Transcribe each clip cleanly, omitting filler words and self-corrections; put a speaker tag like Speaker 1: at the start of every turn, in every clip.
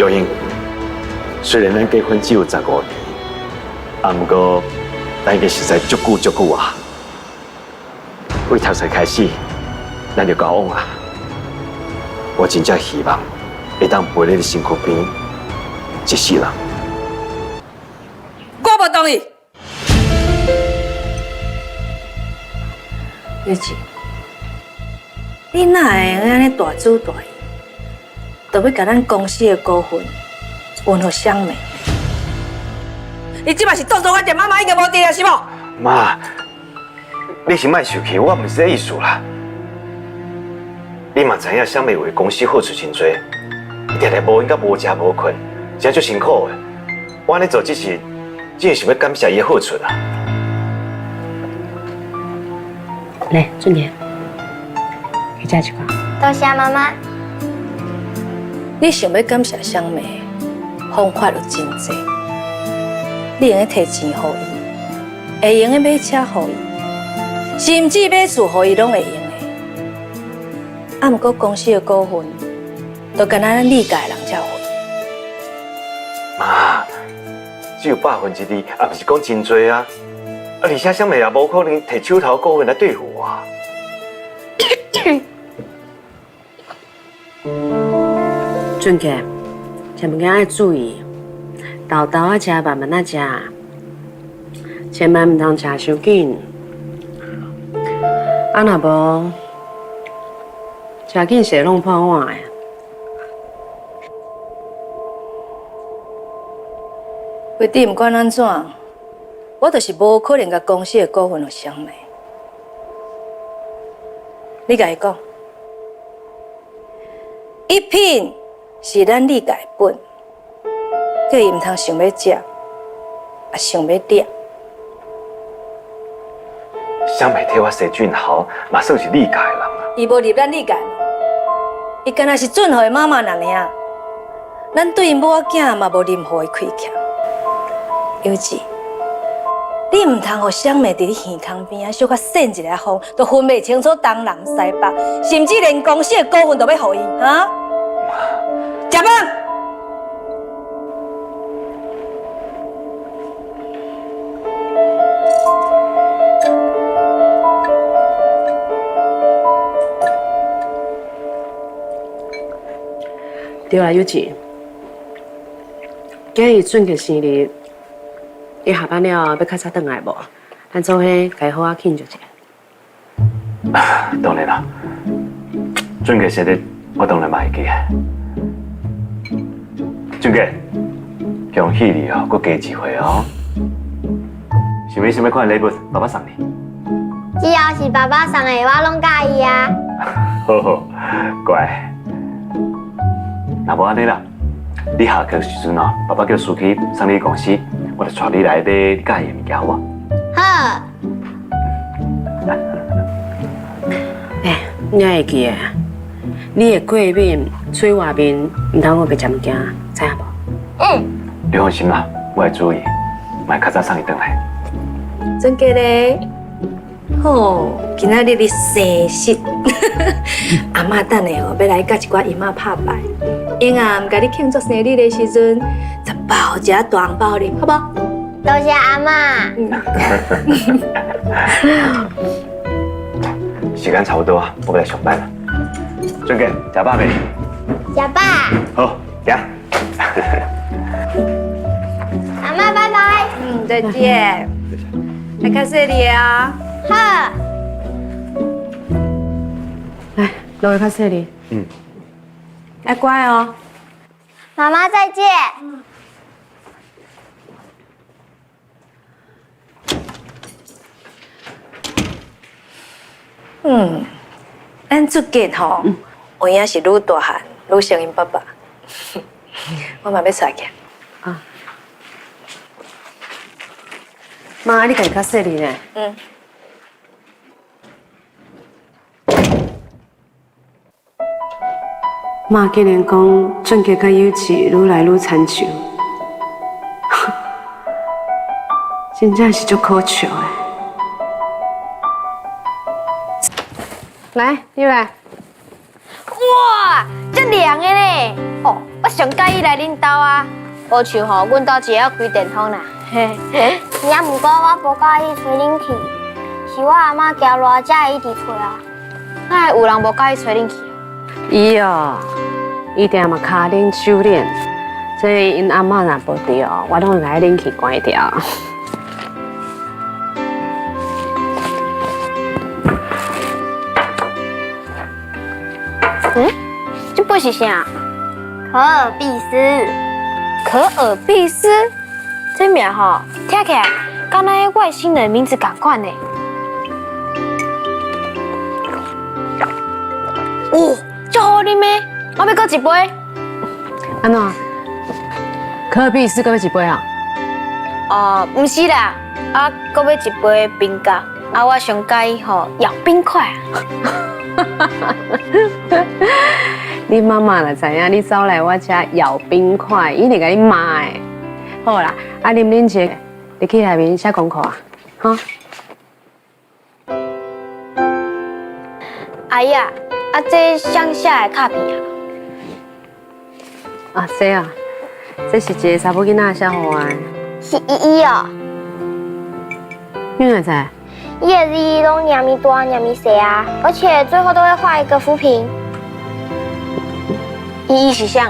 Speaker 1: 玉英，雖然咱結婚只有15年，啊，毋過咱已經實在足久足久啊。為讀冊開始，咱就交往啊。我真正希望會當陪你佇身軀邊一世人。
Speaker 2: 我無同意。月姊，你哪會用按呢大主大意，就欲共咱公司的股份分予小妹？你這擺是當作我一個媽媽已經無佇啊，是無？
Speaker 1: 媽，你先莫生氣，我毋是這意思啦。你嘛知影小妹為公司付出真濟，伊定定無閒佮無食無睏，真正足辛苦的。我按呢做只是，只是想欲感謝伊的付出啊。
Speaker 3: 來，俊傑，去食一寡。
Speaker 4: 多謝媽媽。
Speaker 2: 你想欲感謝小妹，方法有真濟。你會用得提錢予伊，會用得買車予伊，甚至買厝予伊攏會用的。啊，毋過公司的股份，就干焦咱李家的人才有份。
Speaker 1: 媽，只有2%，也毋是講真濟啊。啊，而且小妹也無可能提手頭股份來對付我。
Speaker 3: 俊傑，食物件愛注意，沓沓仔食，慢慢仔食，千萬毋通食傷緊。啊，若無食緊是會弄破碗的。
Speaker 2: 月姊，毋管按怎，我就是無可能共公司的股份予小妹。你共伊講，一品是咱李家的本，叫伊毋通想欲食，也想欲掠。
Speaker 1: 小妹替我生俊豪，嘛算是李家的人啊。
Speaker 2: 伊無入咱李家，伊干焦是俊豪的媽媽爾爾。咱對𪜶某仔囝嘛無任何的虧欠。尤姊，你毋通予小妹佇你耳孔邊仔小可扇一下風，就分袂清楚東南西北，甚至連公司的股份都欲予伊，哈？食飯。
Speaker 3: 對啊，尤姊，今日俊傑生日，伊下班了後欲較早轉來無？咱做伙共伊好好慶祝一下。
Speaker 1: 當然啦，俊傑生日我當然嘛會記。俊傑，恭喜你哦，閣加一歲哦。想欲啥物款的禮物，爸爸送你。
Speaker 4: 只要是爸爸送的，我攏佮意啊。
Speaker 1: 好好，乖。若無按呢啦，你下課時陣哦，爸爸叫司機送你去公司，我就帶你來買你佮意的物件，好無？
Speaker 4: 好。
Speaker 3: 欸，你還會記得？你會過敏，喙外面毋通閣白食物件，知影無？
Speaker 4: 嗯。
Speaker 1: 你放心啦，我會注意，莫較早送伊轉來。
Speaker 2: 俊傑咧，吼，今仔日你生日，阿嬤等下吼欲來佮一寡姨媽拍牌，英仔共你慶祝生日的時陣，就包一個大紅包予你，好無？
Speaker 4: 多謝阿嬤。
Speaker 1: 時間差不多啊，我欲來上班啦。俊傑，食飽未？
Speaker 4: 食飽。
Speaker 1: 好，行。
Speaker 4: 阿嬤，拜拜。
Speaker 2: 嗯，再見。來較細膩啊。
Speaker 4: 好。
Speaker 3: 來，落去較細膩。
Speaker 1: 嗯。
Speaker 3: 愛乖哦。
Speaker 4: 媽媽再見。
Speaker 2: 嗯，咱俊傑吼，有影是愈大漢愈像𪜶爸爸。我嘛欲出去。
Speaker 3: 啊。媽，你家己較細膩呢？
Speaker 2: 嗯。
Speaker 3: 媽竟然講俊傑佮有志愈來愈親像，真正是足可笑的。來，入來。
Speaker 4: 哇！哇，足凉的呢！哦，我上佮意來恁兜啊，無像吼，阮兜只會曉開電風啦。
Speaker 5: 也毋過我無佮意吹冷氣，是我阿嬤驚熱才會一直吹啊。
Speaker 4: 哪會有人無佮意吹冷氣？
Speaker 3: 伊哦，伊定嘛跤冷手冷，所以𪜶阿嬤若無佇哦，我攏會共冷氣關掉。
Speaker 4: 嗯，這杯是啥？
Speaker 5: 可爾必思。
Speaker 4: 可爾必思，這名吼聽起來敢若外星人名字仝款呢。哦，這好啉的，我欲閣一杯。
Speaker 3: 按怎？可爾必思閣欲一杯啊？
Speaker 4: 哦，毋是啦，啊，閣欲一杯冰咖，啊，我上佮意吼咬冰塊。
Speaker 3: 你媽媽若知影你走來我遮咬冰塊，伊一定共你罵的。好啦，啊，啉啉茶，你去內面寫功課啊，哈。
Speaker 4: 阿姨啊，啊，這誰寫的卡片啊？
Speaker 3: 啊，這啊，這是一個查某囡仔寫予我的。
Speaker 5: 是依依哦。
Speaker 3: 你哪知？
Speaker 5: 伊的字攏遮爾大、遮爾細啊，而且最後都會畫一個浮萍。
Speaker 4: 依依是啥？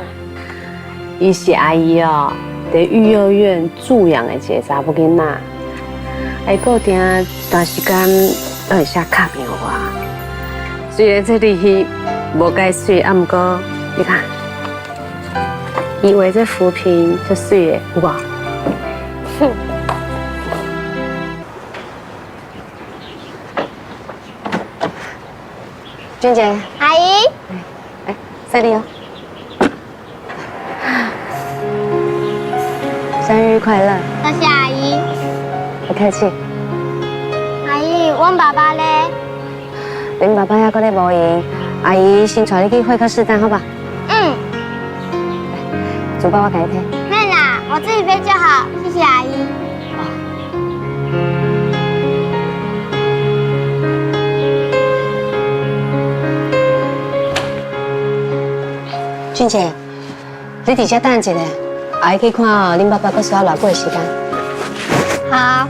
Speaker 3: 伊是阿姨哦，佇育幼院助養的一個查某囡仔，伊固定一段時間都會寫卡片予我。雖然這字無介媠，啊，毋過你看，伊畫這浮萍足媠的，有無？
Speaker 6: 君姐，
Speaker 5: 阿姨，
Speaker 6: 哎，犀利哦！生日快樂！
Speaker 5: 多謝阿姨。
Speaker 6: 不客氣。
Speaker 5: 阿姨，阮爸爸咧？
Speaker 6: 恁爸爸還閣咧無閒，阿姨先帶你去會客室等，好吧？
Speaker 5: 嗯。
Speaker 6: 書包我共你提。
Speaker 5: 免啦，我自己背就好。謝謝阿姨。
Speaker 6: 俊姐，你佇遮等一下，阿姨去看恁爸爸閣需要偌久的時間。
Speaker 5: 好。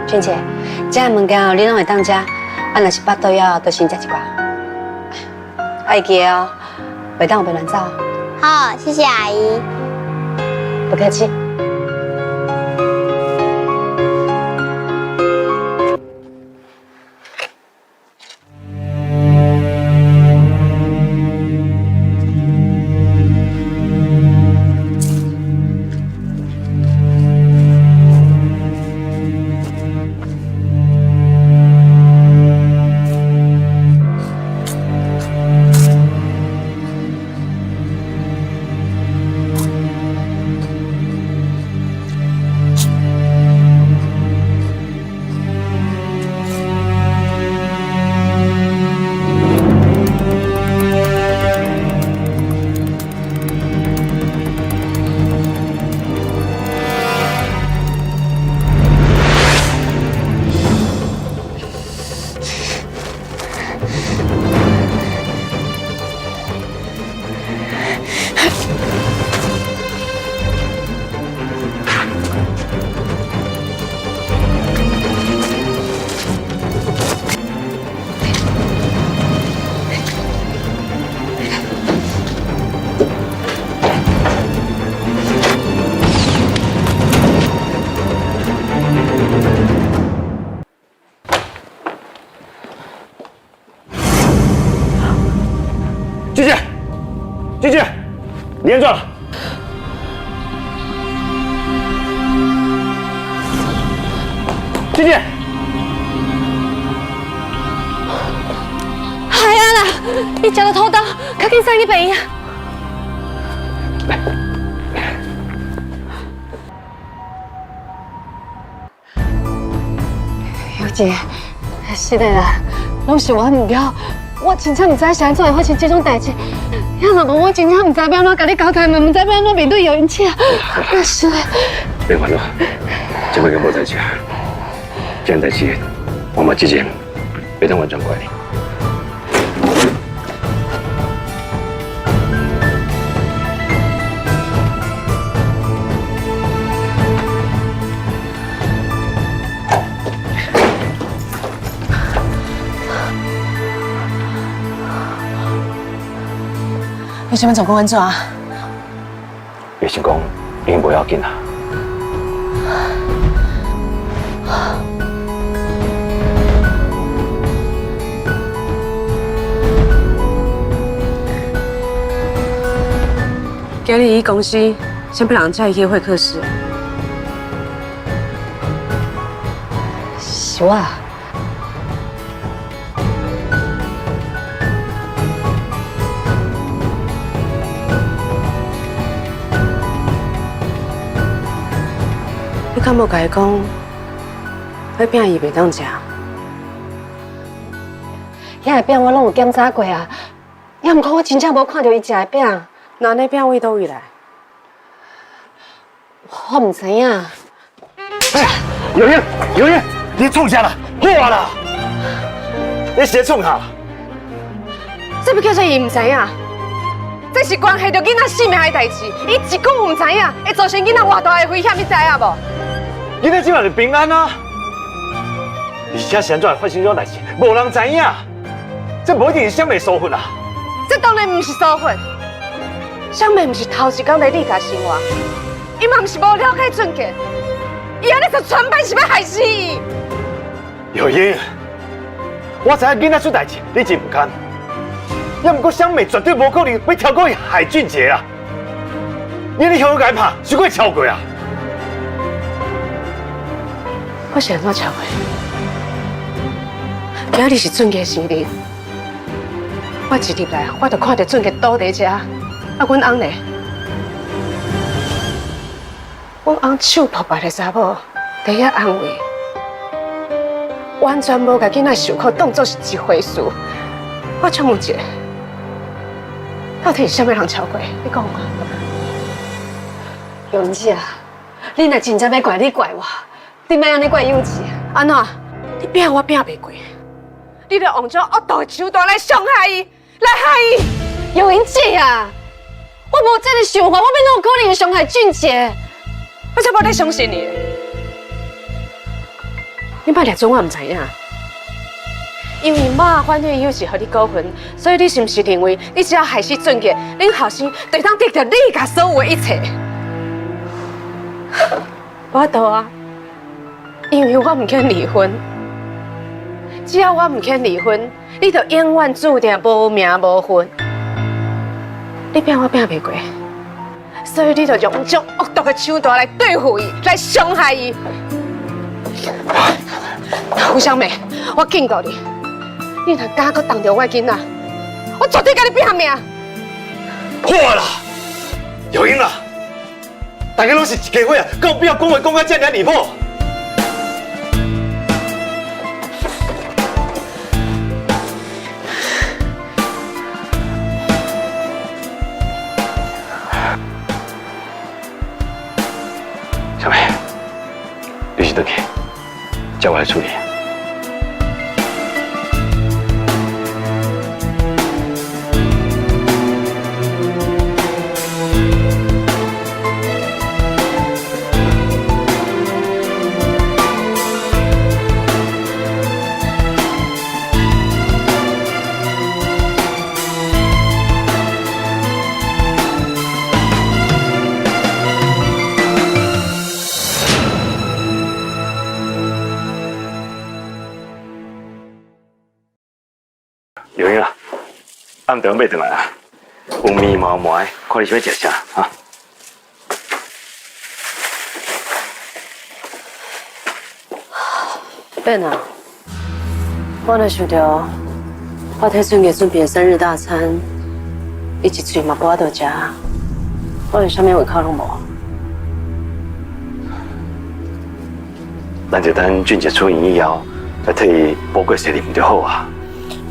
Speaker 6: 俊姐，這个物件你攏會當食。啊，若是腹肚枵，就先食一寡。啊，會記得哦，袂當予別亂走。
Speaker 5: 好，謝謝阿姨。
Speaker 6: 不客氣。
Speaker 1: 姐姐，姐姐，你按怎了？姐姐，
Speaker 2: 哎呀啦，你食著土豆，較緊送去病院。
Speaker 1: 來。
Speaker 6: 有姐，是的啦，攏是我毋對，我真正毋知是按怎會發生這種代誌。要若無我真正毋知欲按怎共你交代嘛，毋知欲按怎面對姚英姐。是的。
Speaker 1: 別煩惱，這擺已經無代誌啊。這件代誌我嘛責任，袂當完全怪你。
Speaker 3: 你想欲狀況按怎？
Speaker 1: 醫生講已經無要緊啦。
Speaker 3: 今日伊公司啥物人載伊去會客室？
Speaker 6: 是我。
Speaker 3: 你敢無共伊講，彼餅伊袂當食？
Speaker 6: 遐个餅我攏有檢查過啊，也毋過我真正無看著伊食的餅。
Speaker 3: 那那餅佇佗位來？
Speaker 6: 我毋知影。
Speaker 1: 有英，有英，你創啥啦？好啊啦！你是咧創啥？
Speaker 3: 這欲叫做伊毋知影？這是關係著囡仔性命的代誌，伊一句毋知影，會造成囡仔偌大的危險，你知影無？
Speaker 1: 囡仔這擺就平安啊！而且是按怎會發生這種代誌，無人知影。這無一定是小妹疏忽啦。
Speaker 3: 這當然毋是疏忽，小妹毋是頭一工來你家生活，伊嘛毋是無了解俊傑，伊按呢做全班是欲害死伊。
Speaker 1: 有英，我知影囡仔出代誌，你真毋甘。也毋過小妹絕對無可能欲跳過去害俊傑啊！你按呢向共伊拍，是閣超過啊！
Speaker 3: 我是按怎超過？今日是俊傑生日，我一入來，我就看著俊傑倒佇遮，啊，阮翁呢？阮翁手抱別个查某，佇遐安慰，完全無共囡仔受苦當作是一回事。我請問一下，到底是啥物人超過？你講我。
Speaker 6: 蓉姐啊，你若真正欲怪，你怪我，你莫按呢怪幼稚。
Speaker 3: 按怎？你拚我拚袂過，你著用這惡毒的手段來傷害伊，來害伊。
Speaker 6: 玉英姐啊，我無這个想法，我欲哪有可能傷害俊傑？
Speaker 3: 我才無咧相信你。你莫掠準我毋知影，因為媽反對有是予你股份，所以你是毋是認為你只要害死俊傑，恁後生就會當得著你共所有的一切？無法度啊，因為我毋肯離婚。只要我毋肯離婚，你就永遠注定無名無份。你拚我拚袂過，所以你就用這種惡毒的手段來對付伊，來傷害伊。胡小妹，我警告你，你若敢閣動著我的囡仔，我絕對共你拚命！
Speaker 1: 好啦，有英啦，大家攏是一家伙啊，敢有必要講話講甲這爾離譜？小妹，你先轉去，叫我來處理。有英啊，暗頓欲轉來啊，有麵嘛有糜，看你想欲食啥啊？
Speaker 3: 變啊！我若想著我替俊傑準備的生日大餐，伊一喙嘛無法度食，我連啥物胃口攏無。
Speaker 1: 咱就等俊傑出院以後，来替伊补过生日毋就好啊？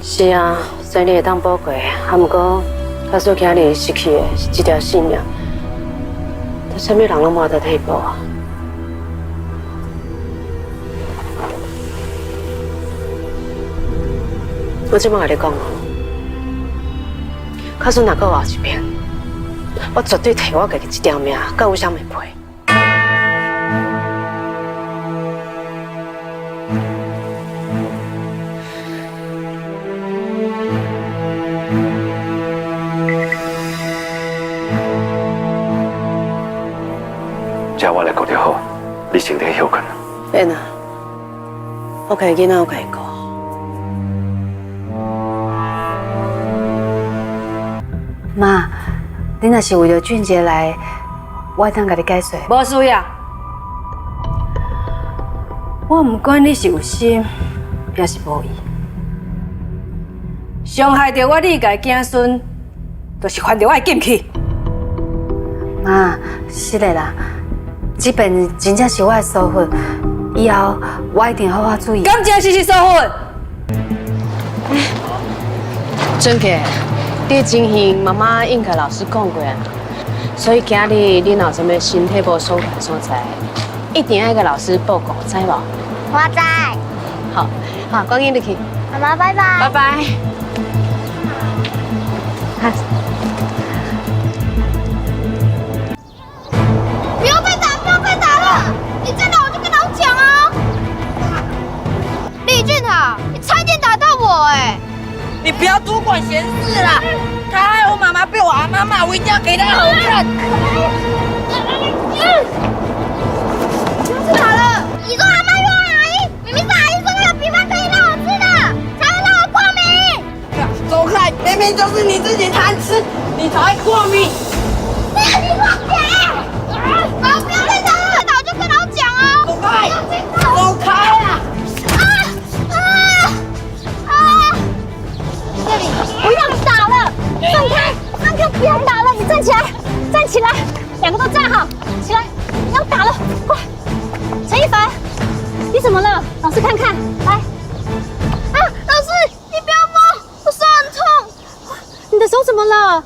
Speaker 3: 是啊，生理会当补过，啊，毋过假使今日失去的是这条性命，这啥物人拢无法度替伊补啊。我这摆共你讲哦，假使若阁有后一遍，我绝对提我家己这条命，阁有啥物赔？
Speaker 1: 这我来顾就好，你先去歇困。
Speaker 3: 免啊，我家己囡仔我家己顾。
Speaker 7: 妈，你若是为著俊杰来，我会当共你解说。
Speaker 2: 无需要。我毋管你是有心，抑是无意，伤害著我理解子孙，就是犯著我的禁忌。
Speaker 7: 妈，是的啦，这遍真正是我的疏忽，以后我一定好好注意。
Speaker 2: 敢真是疏忽？
Speaker 3: 俊杰，你的情形妈妈应该老师讲过啊，所以今日你若有啥物身体无爽快的所在，一定爱共老师报告，知无？
Speaker 5: 我知。
Speaker 3: 好，好，赶紧入去。
Speaker 5: 妈妈拜拜。
Speaker 3: 拜拜。
Speaker 4: 不要再打，不要再打了！你再打我就跟老师讲啊！李俊豪，你差点打到我哎！
Speaker 8: 你不要多管闲事啦！他害我妈妈被我阿妈骂，我一定要给他好看。
Speaker 4: 不要再打了！你说阿妈冤枉阿姨，明明是阿姨说那个枇杷可以让我吃的，才会让我过敏。
Speaker 8: 走开！明明就是你自己贪吃，你才会过敏。
Speaker 4: 不要你乱讲！啊！不要再打了，打我就跟老师讲啊！
Speaker 8: 走开！走开啊！
Speaker 4: 啊啊啊！这里不要打了，放开，放开，不要打了，你站起来，站起来，两个都站好，起来，不要打了，快！陈一凡，你怎么了？老师看看，来。啊，老师，你不要摸，我手很痛。你的手怎么了？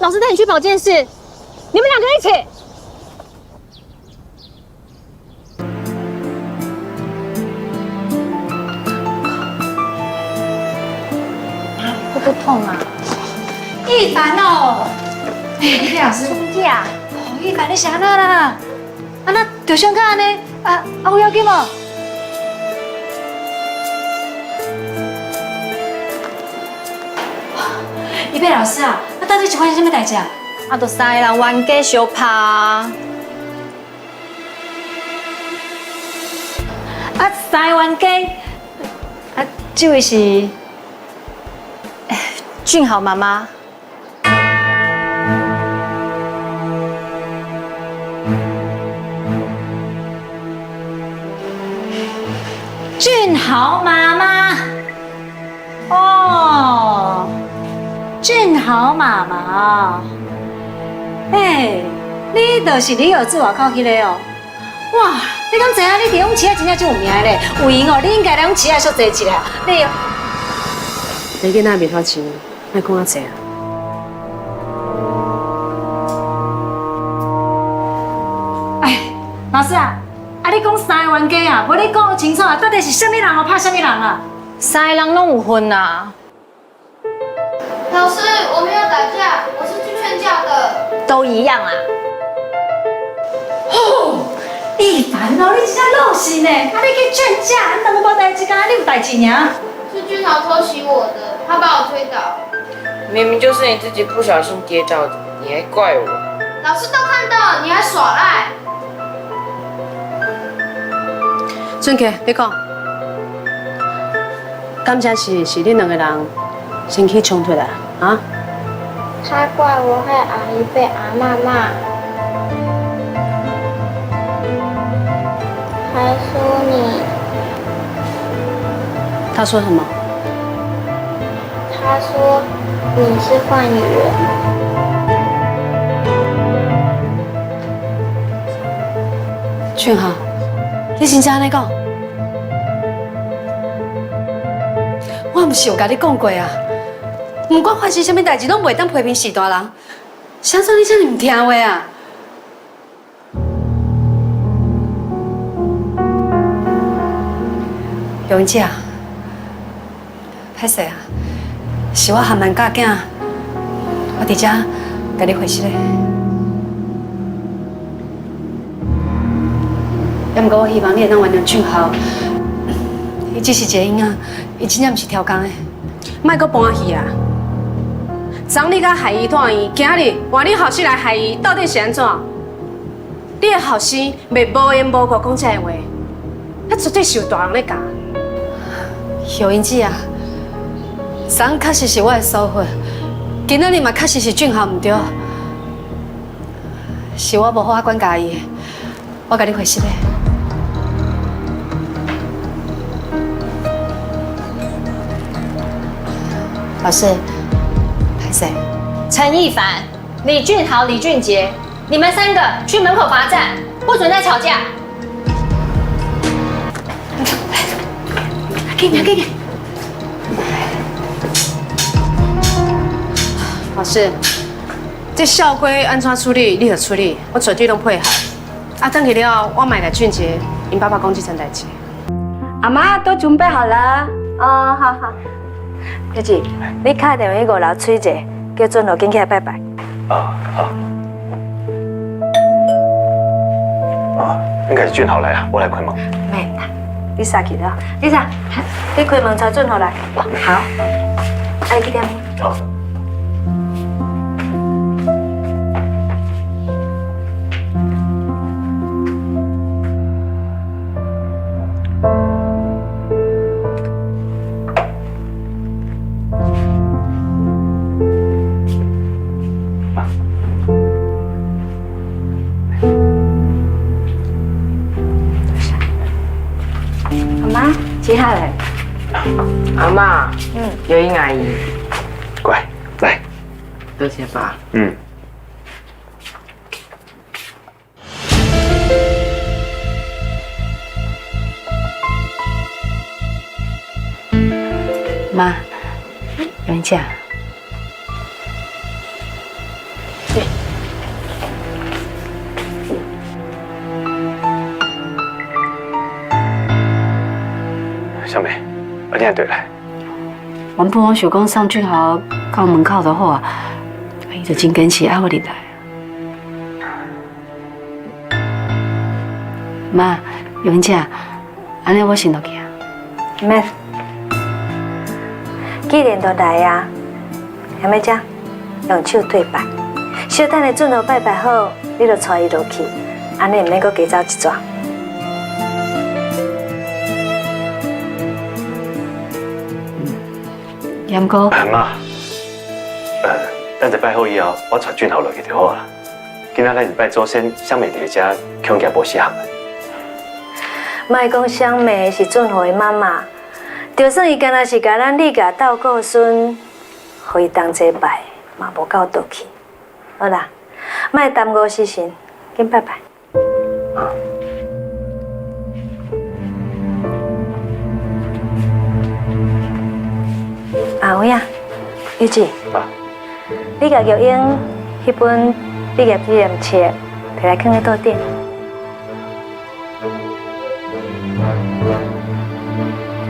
Speaker 4: 老师带你去保健室，你们两个一起。
Speaker 7: 会不会痛啊？
Speaker 9: 一凡哦，哎，李老师，
Speaker 4: 姐啊，
Speaker 9: 哦，一凡你是按怎啦？啊那受伤到按呢？啊啊有要紧无？一贝老师啊，啊到底是发生什么代志啊？
Speaker 10: 啊，就三个人冤家相拍。
Speaker 9: 啊，三个冤家，啊，这位是俊豪妈妈。俊豪妈妈，哦，俊豪妈妈，哎，你就是你儿子外口彼个哦。哇，你敢知影？你伫阮市仔真正足有名的咧，有闲哦，你应该来阮市仔小坐一下。你，
Speaker 3: 你囡仔面头前，莫讲遐济啊。
Speaker 9: 哎，老师啊，啊你讲三个冤家啊，无你讲清楚啊，到底是啥物人哦拍啥物人啊？
Speaker 10: 三个人拢有份啊。
Speaker 4: 老师，我没有打架，我是去劝架的。
Speaker 10: 都一样啦。
Speaker 9: 哦，一凡哦，你真正老实呢，啊你去劝架，啊两个无代志，敢若你有代志尔？
Speaker 4: 是俊豪偷袭我的，他把我推倒。
Speaker 8: 明明就是你自己不小心跌倒的，你还怪我？
Speaker 4: 老师都看到了，你还耍赖？
Speaker 3: 俊杰，你讲，敢真是是恁两个人先起冲突啊？啊？
Speaker 5: 他怪我害阿姨被阿嬷骂，还说你。
Speaker 3: 他说什么？
Speaker 5: 他说你是坏女人。
Speaker 3: 俊豪，你真正按呢讲？
Speaker 7: 毋是有共你講過啊？毋管發生啥物代誌，攏袂當批評序大人。啥怎你遮爾毋聽話啊？玉英姐，歹勢啊，是我含慢教囝，我佇遮共你回失禮。也毋過我希望你會當原諒俊豪，伊只是一个囡仔，伊真正毋是刁工的。
Speaker 3: 莫閣搬戲啊！昨你佮害伊住院，今日換恁後生來害伊，到底是按怎？你的後生袂無緣無故講這个話，那絕對是有大人咧教。
Speaker 7: 玉英姐啊，昨昏確實是我的疏忽，今仔日嘛確實是俊豪毋對，是我無好好管教伊，我共你回失禮。老師，歹勢。
Speaker 10: 陳亦凡、李俊豪、李俊傑，你們三個去門口罰站，不准再吵架。
Speaker 7: 緊緊緊！
Speaker 3: 老師，這校規按怎處理，你就處理，我絕對攏配合。啊，轉去了後，我嘛會共俊傑𪜶爸爸講這層代誌。
Speaker 2: 阿媽都準備好了。哦，好好。小姐，你敲電話去五樓催者，叫俊豪緊起來拜拜。
Speaker 1: 啊，好。啊，應該是俊豪來啊，我來開門。
Speaker 2: 免啦，你殺去了。麗莎，你開門帶俊豪來。好。啊，你幾點？
Speaker 1: 好。
Speaker 2: 阿媽，接下來。
Speaker 8: 阿媽，嗯，玉英阿姨，
Speaker 1: 乖，來，
Speaker 8: 多謝爸。
Speaker 1: 嗯。
Speaker 7: 媽，玉英姐。
Speaker 1: 小美，我你對來。
Speaker 7: 原本我想講送俊豪到門口就好啊，伊就真堅持愛我入來。媽，玉英姐，按呢我先落去啊。
Speaker 2: 免，既然都來啊，阿妹姐，用手對拜，小等下俊豪拜拜好，你就帶伊落去，按呢毋免閣加走一逝。
Speaker 7: 也毋過，
Speaker 1: 媽，等下拜好以後，我帶俊豪落去就好啊。今仔咱是拜祖先，香美佇遮恐驚無適合。
Speaker 2: 莫講香美是俊豪的媽媽，就算伊敢若是共咱李家鬥顧孫，予伊同齊拜嘛無夠道氣。好啦，莫耽誤時辰，緊拜拜。啊，有影，玉姊，你共玉英彼本畢業紀念冊提來囥佇桌頂。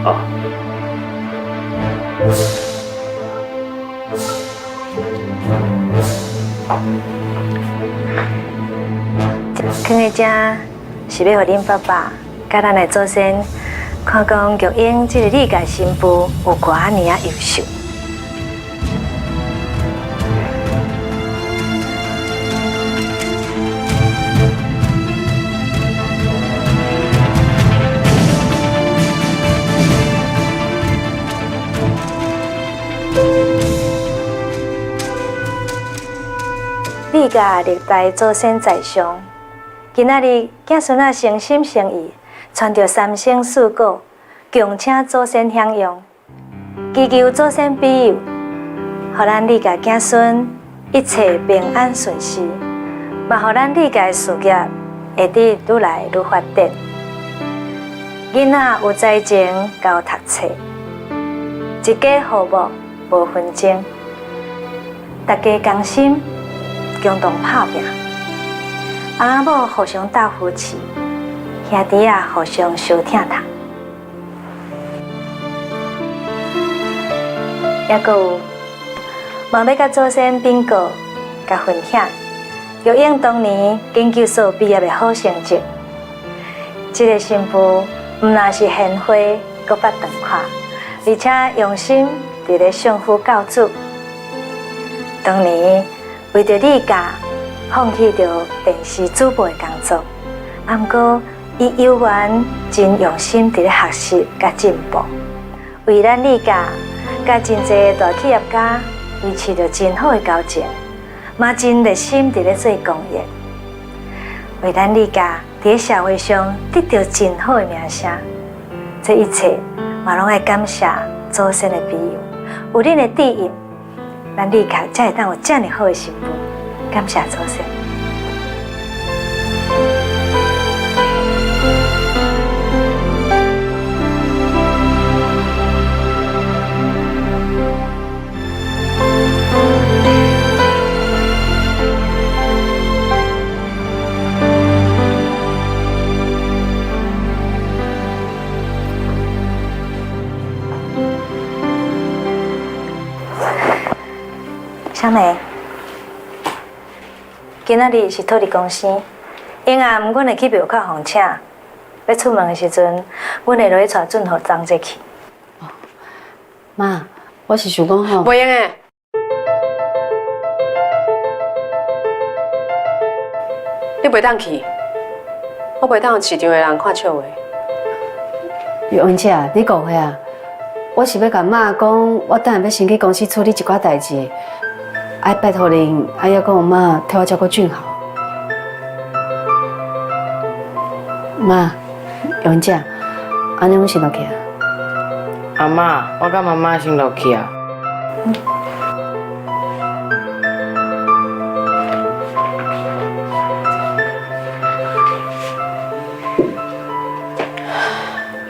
Speaker 1: 哦。
Speaker 2: 囥佇遮是欲予恁爸爸佮咱的祖先看講玉英這個李家新婦有偌爾仔優秀。李家歷代祖先在上，今仔日子孫仔誠心誠意，穿著三牲四果，恭請祖先享用，祈求祖先庇佑，予咱李家子孫一切平安順遂，嘛予咱李家的事業會得愈來愈發展。囡仔有才情，𠢕讀冊，
Speaker 7: 一家和睦无纷争，大家同心共同拍拚，翁仔某互相斗扶持，兄弟仔互相相疼痛。抑阁有，嘛欲共祖先禀告、共分享，玉英当年研究所毕业的好成绩。这个新妇毋但是贤惠，阁捌长看，而且用心伫咧相夫教子。当年为著李家放弃著电视主播的工作，啊，毋过伊犹原真用心伫咧学习佮进步，为咱李家佮真济大企业家维持著真好的交情，嘛真热心伫咧做公益，为咱李家伫咧社会上得著真好的名声。这一切嘛拢爱感谢祖先的庇佑，有恁的指引，咱李家才会当有遮尔好的新妇。感谢祖先。小美，今仔日是土地公生，下暗阮会去庙口奉请。欲出门的时阵，阮会落去带俊豪同齐去。
Speaker 3: 妈，我是想讲吼，
Speaker 6: 袂用的。你袂当去，我袂当予市场的人看笑话。
Speaker 3: 玉文姐，你误会啊！我是欲共妈讲，我等下欲先去公司处理一寡代志，爱拜托恁，啊，犹阁有妈替我照顾俊豪。妈，玉文姐，按呢阮先落去啊。
Speaker 8: 阿嬷，我佮妈妈先落去啊。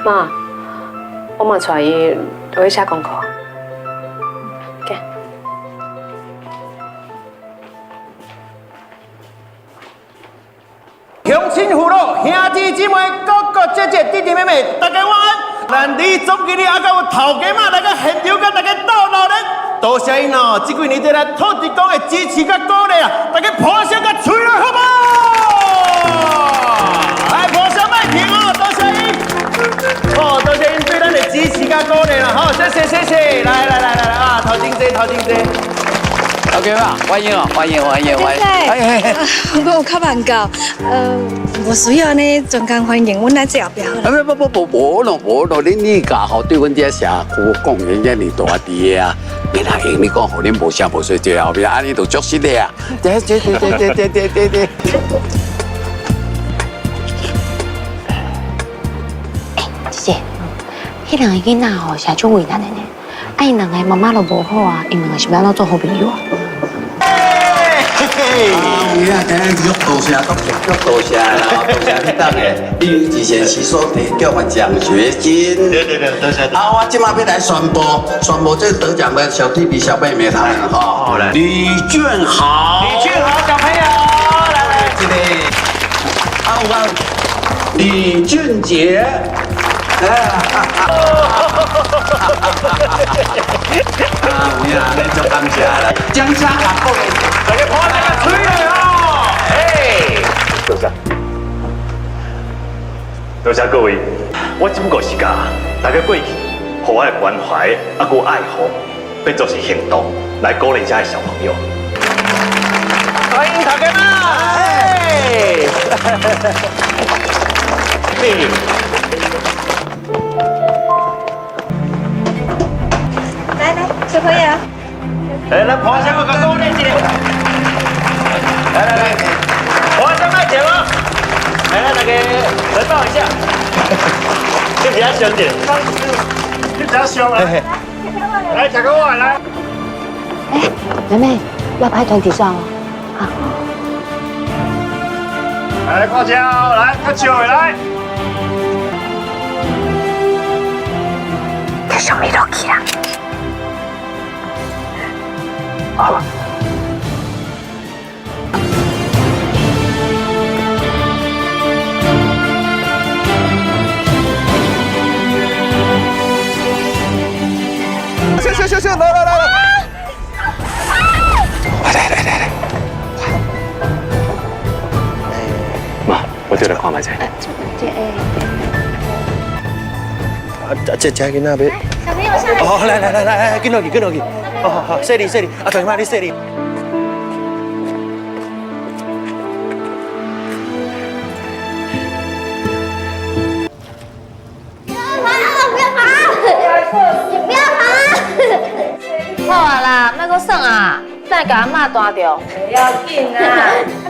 Speaker 3: 妈，我嘛带伊落去写功课。行。
Speaker 11: 乡亲父老、兄弟姊妹、哥哥姐姐、弟弟妹妹，大家晚安。咱李总经理啊，阁有头家妈来到现场，佮大家斗闹热。多谢𪜶哦，这几年对咱土地公的支持佮鼓励啊，大家拍声佮吹来好无？来，拍声莫停哦，多谢𪜶。哦，多谢𪜶对咱的支持佮鼓励啦，好，谢谢谢谢，来来来来来啊，头前坐头前坐。
Speaker 12: 头家妈，欢迎哦，欢迎欢迎欢迎。哎哎，
Speaker 2: 我有较慢到，无需要按呢专工欢迎，阮来坐后壁好啦。
Speaker 12: 不不不不，无咯无咯，恁李家吼对阮这社区贡献遮尔大滴啊，免啊用你讲，予恁无声无息坐后壁，按呢就足实的啊。对对对对对对对对。
Speaker 13: 欸，姐姐，彼两个囡仔吼是足为难的呢，啊，𪜶两个妈妈都无好啊，𪜶两个是欲按怎做好朋友啊？
Speaker 12: 啊，有影，今日足多谢，足多谢啦，多谢你当的，你有一线吸收得奖的奖学金。
Speaker 11: 对对对，多谢。
Speaker 12: 啊，我这马欲来宣布，宣布这得奖的小弟弟、小妹妹他们哈。李俊豪，
Speaker 11: 李俊豪小朋友，来来，
Speaker 12: 这个，啊有啊，李俊杰。啊，有影，你足感谢啦，掌声甲鼓励，
Speaker 11: 大家拍这个吹来哦，哎，
Speaker 1: 多谢，多谢各位，我只不过是共大家过去，予我的关怀啊，阁爱护，变做是行动来鼓励遮的小朋友。
Speaker 11: 欢迎头家妈，哎，
Speaker 2: 来来，小朋友，
Speaker 11: 来来，拍声我共鼓励一下。来来来，拍声莫停哦。来来，大家合照一下。
Speaker 1: 你比较凶点，
Speaker 11: 你比较凶啊。来，吃个碗来。
Speaker 13: 哎，妹妹，要拍团体照哦。好。
Speaker 11: 来，看招，来，较笑的来。
Speaker 13: 继续咪落去啦。
Speaker 1: 啊。
Speaker 11: 行行行行，来来来来，来来来来来，
Speaker 1: 妈，我这来看覓者。
Speaker 11: 啊，這這囡仔欲。
Speaker 4: 小朋友下來。
Speaker 11: 哦，來來來來，緊落去，緊落去。好好好，細膩細膩，啊，大媽你細膩。
Speaker 5: 不要爬，不要爬，你不要爬。
Speaker 10: 好啊啦，莫閣耍啊，等下共阿嬤彈著。
Speaker 2: 袂要緊啊，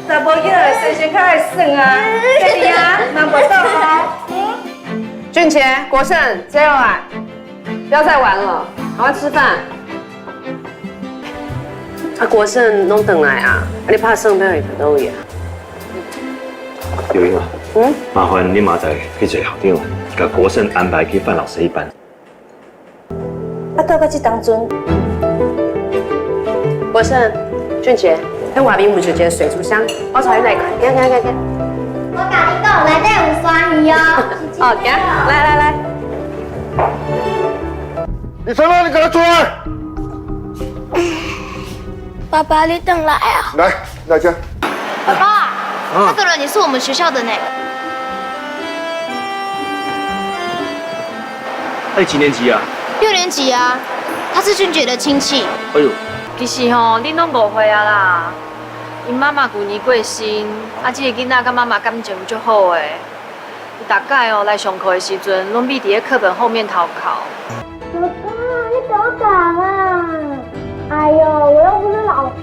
Speaker 2: 查某囡仔生先較愛耍啊，細膩啊，慢跋倒哦。
Speaker 3: 俊傑、國勝，接下來，不要再玩了，趕快吃飯。啊，國勝攏轉來啊，啊你拍算欲去佗位啊？
Speaker 1: 劉英啊，麻煩你明仔去找校長，共國勝安排去范老師彼班。
Speaker 2: 啊，到到這當陣，
Speaker 3: 國勝、俊傑，彼外面有一個水族箱，我帶你來看，行行行行。
Speaker 5: 我共你講，內底有鯊魚哦。
Speaker 3: 哦，行，來來來。
Speaker 14: 李成龍，你給他出來！
Speaker 5: 爸爸，你轉來啊！
Speaker 14: 來，來這。
Speaker 10: 爸爸，那個人也是我們學校的呢。
Speaker 1: 你幾年級啊？
Speaker 10: 6年級啊，他是俊傑的親戚。
Speaker 1: 哎呦，
Speaker 10: 其實吼，恁攏誤會啊啦。𪜶媽媽舊年過身，啊，這個囡仔佮媽媽感情足好的。伊逐擺哦來上課的時陣，攏秘佇咧課本後面偷哭。
Speaker 5: 爸爸，你怎麼講啊？哎呦，我又不是老師。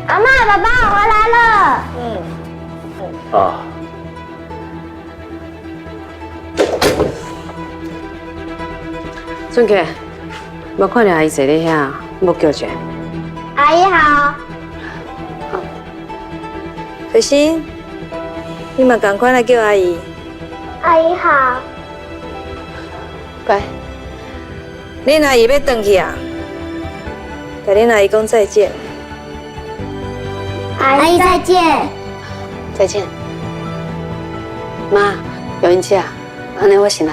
Speaker 5: 阿嬤，爸爸，我回來了。
Speaker 2: 嗯。
Speaker 1: 啊。
Speaker 3: 俊傑，無看著阿姨坐咧遐，無叫者。
Speaker 5: 阿姨好。
Speaker 2: 可心，你嘛仝款來叫阿姨。
Speaker 5: 阿姨好。
Speaker 3: 乖。
Speaker 2: 恁阿姨欲轉去啊？共恁阿姨講再見。
Speaker 5: 阿姨再見。
Speaker 3: 再見。媽，有英姐，按呢我先來。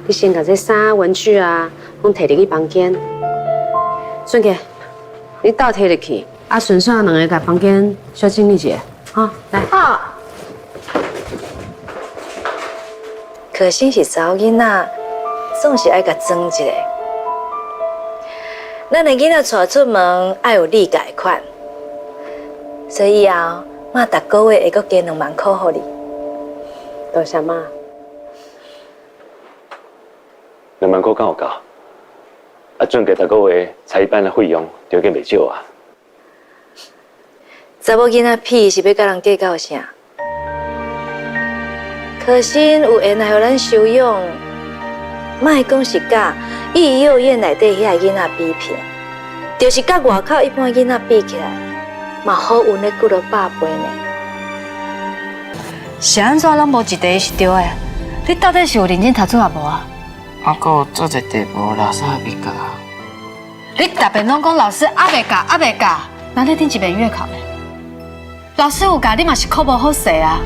Speaker 3: 你先共這衫文具啊，攏提入去房間。俊傑，你鬥提入去，啊，順紲兩个共房間小整理一下，哈，來。
Speaker 2: 好。可心是查某囡仔，總是愛共裝一下。咱的囡仔帶出門愛有理解款，所以以後媽逐个月會閣加2萬箍予你。
Speaker 3: 多謝媽。
Speaker 1: 2萬箍敢有夠？啊，俊傑逐个月才一般的費用就已經袂少啊。
Speaker 2: 查某囡仔屁是欲佮人計較啥？可心有緣來予咱收養，莫講是佮育幼院內底遐个囡仔比拼，就是佮外口一般囡仔比起來，嘛好運咧幾落百倍呢。
Speaker 9: 是按怎攏無一題是對的？你到底是有認真讀書抑無啊？
Speaker 8: 啊，閣有做一題無，老師還袂教。
Speaker 9: 你逐遍攏講老師猶未教，猶未教，那你頂一遍月考呢？老師有教，你嘛是考無好勢啊！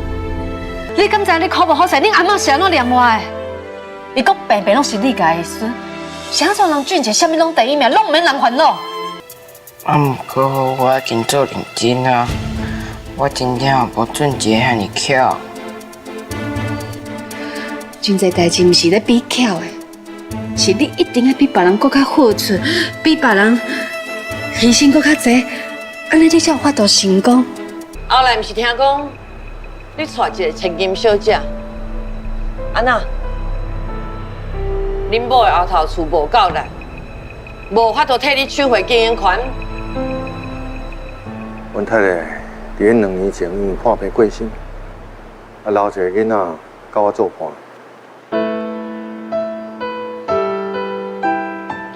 Speaker 9: 你敢知你考無好勢，恁阿嬤是按怎念我的？伊講平平攏是你家的孫，是按怎人俊傑啥物攏第一名，攏毋免人煩惱。
Speaker 8: 啊，毋過我已經做認真啊，我真正無俊傑遐爾巧。
Speaker 9: 真濟代誌毋是咧比巧的。是你一定愛比別人閣較付出，比別人犧牲閣較濟，按呢你才有法度成功。
Speaker 8: 後來毋是聽講你娶一個千金小姐，按怎？恁某的後頭厝無夠力，無法度替你取回經營權。
Speaker 14: 阮太太佇咧2年前因為破病過身，啊留一個囡仔佮我做伴。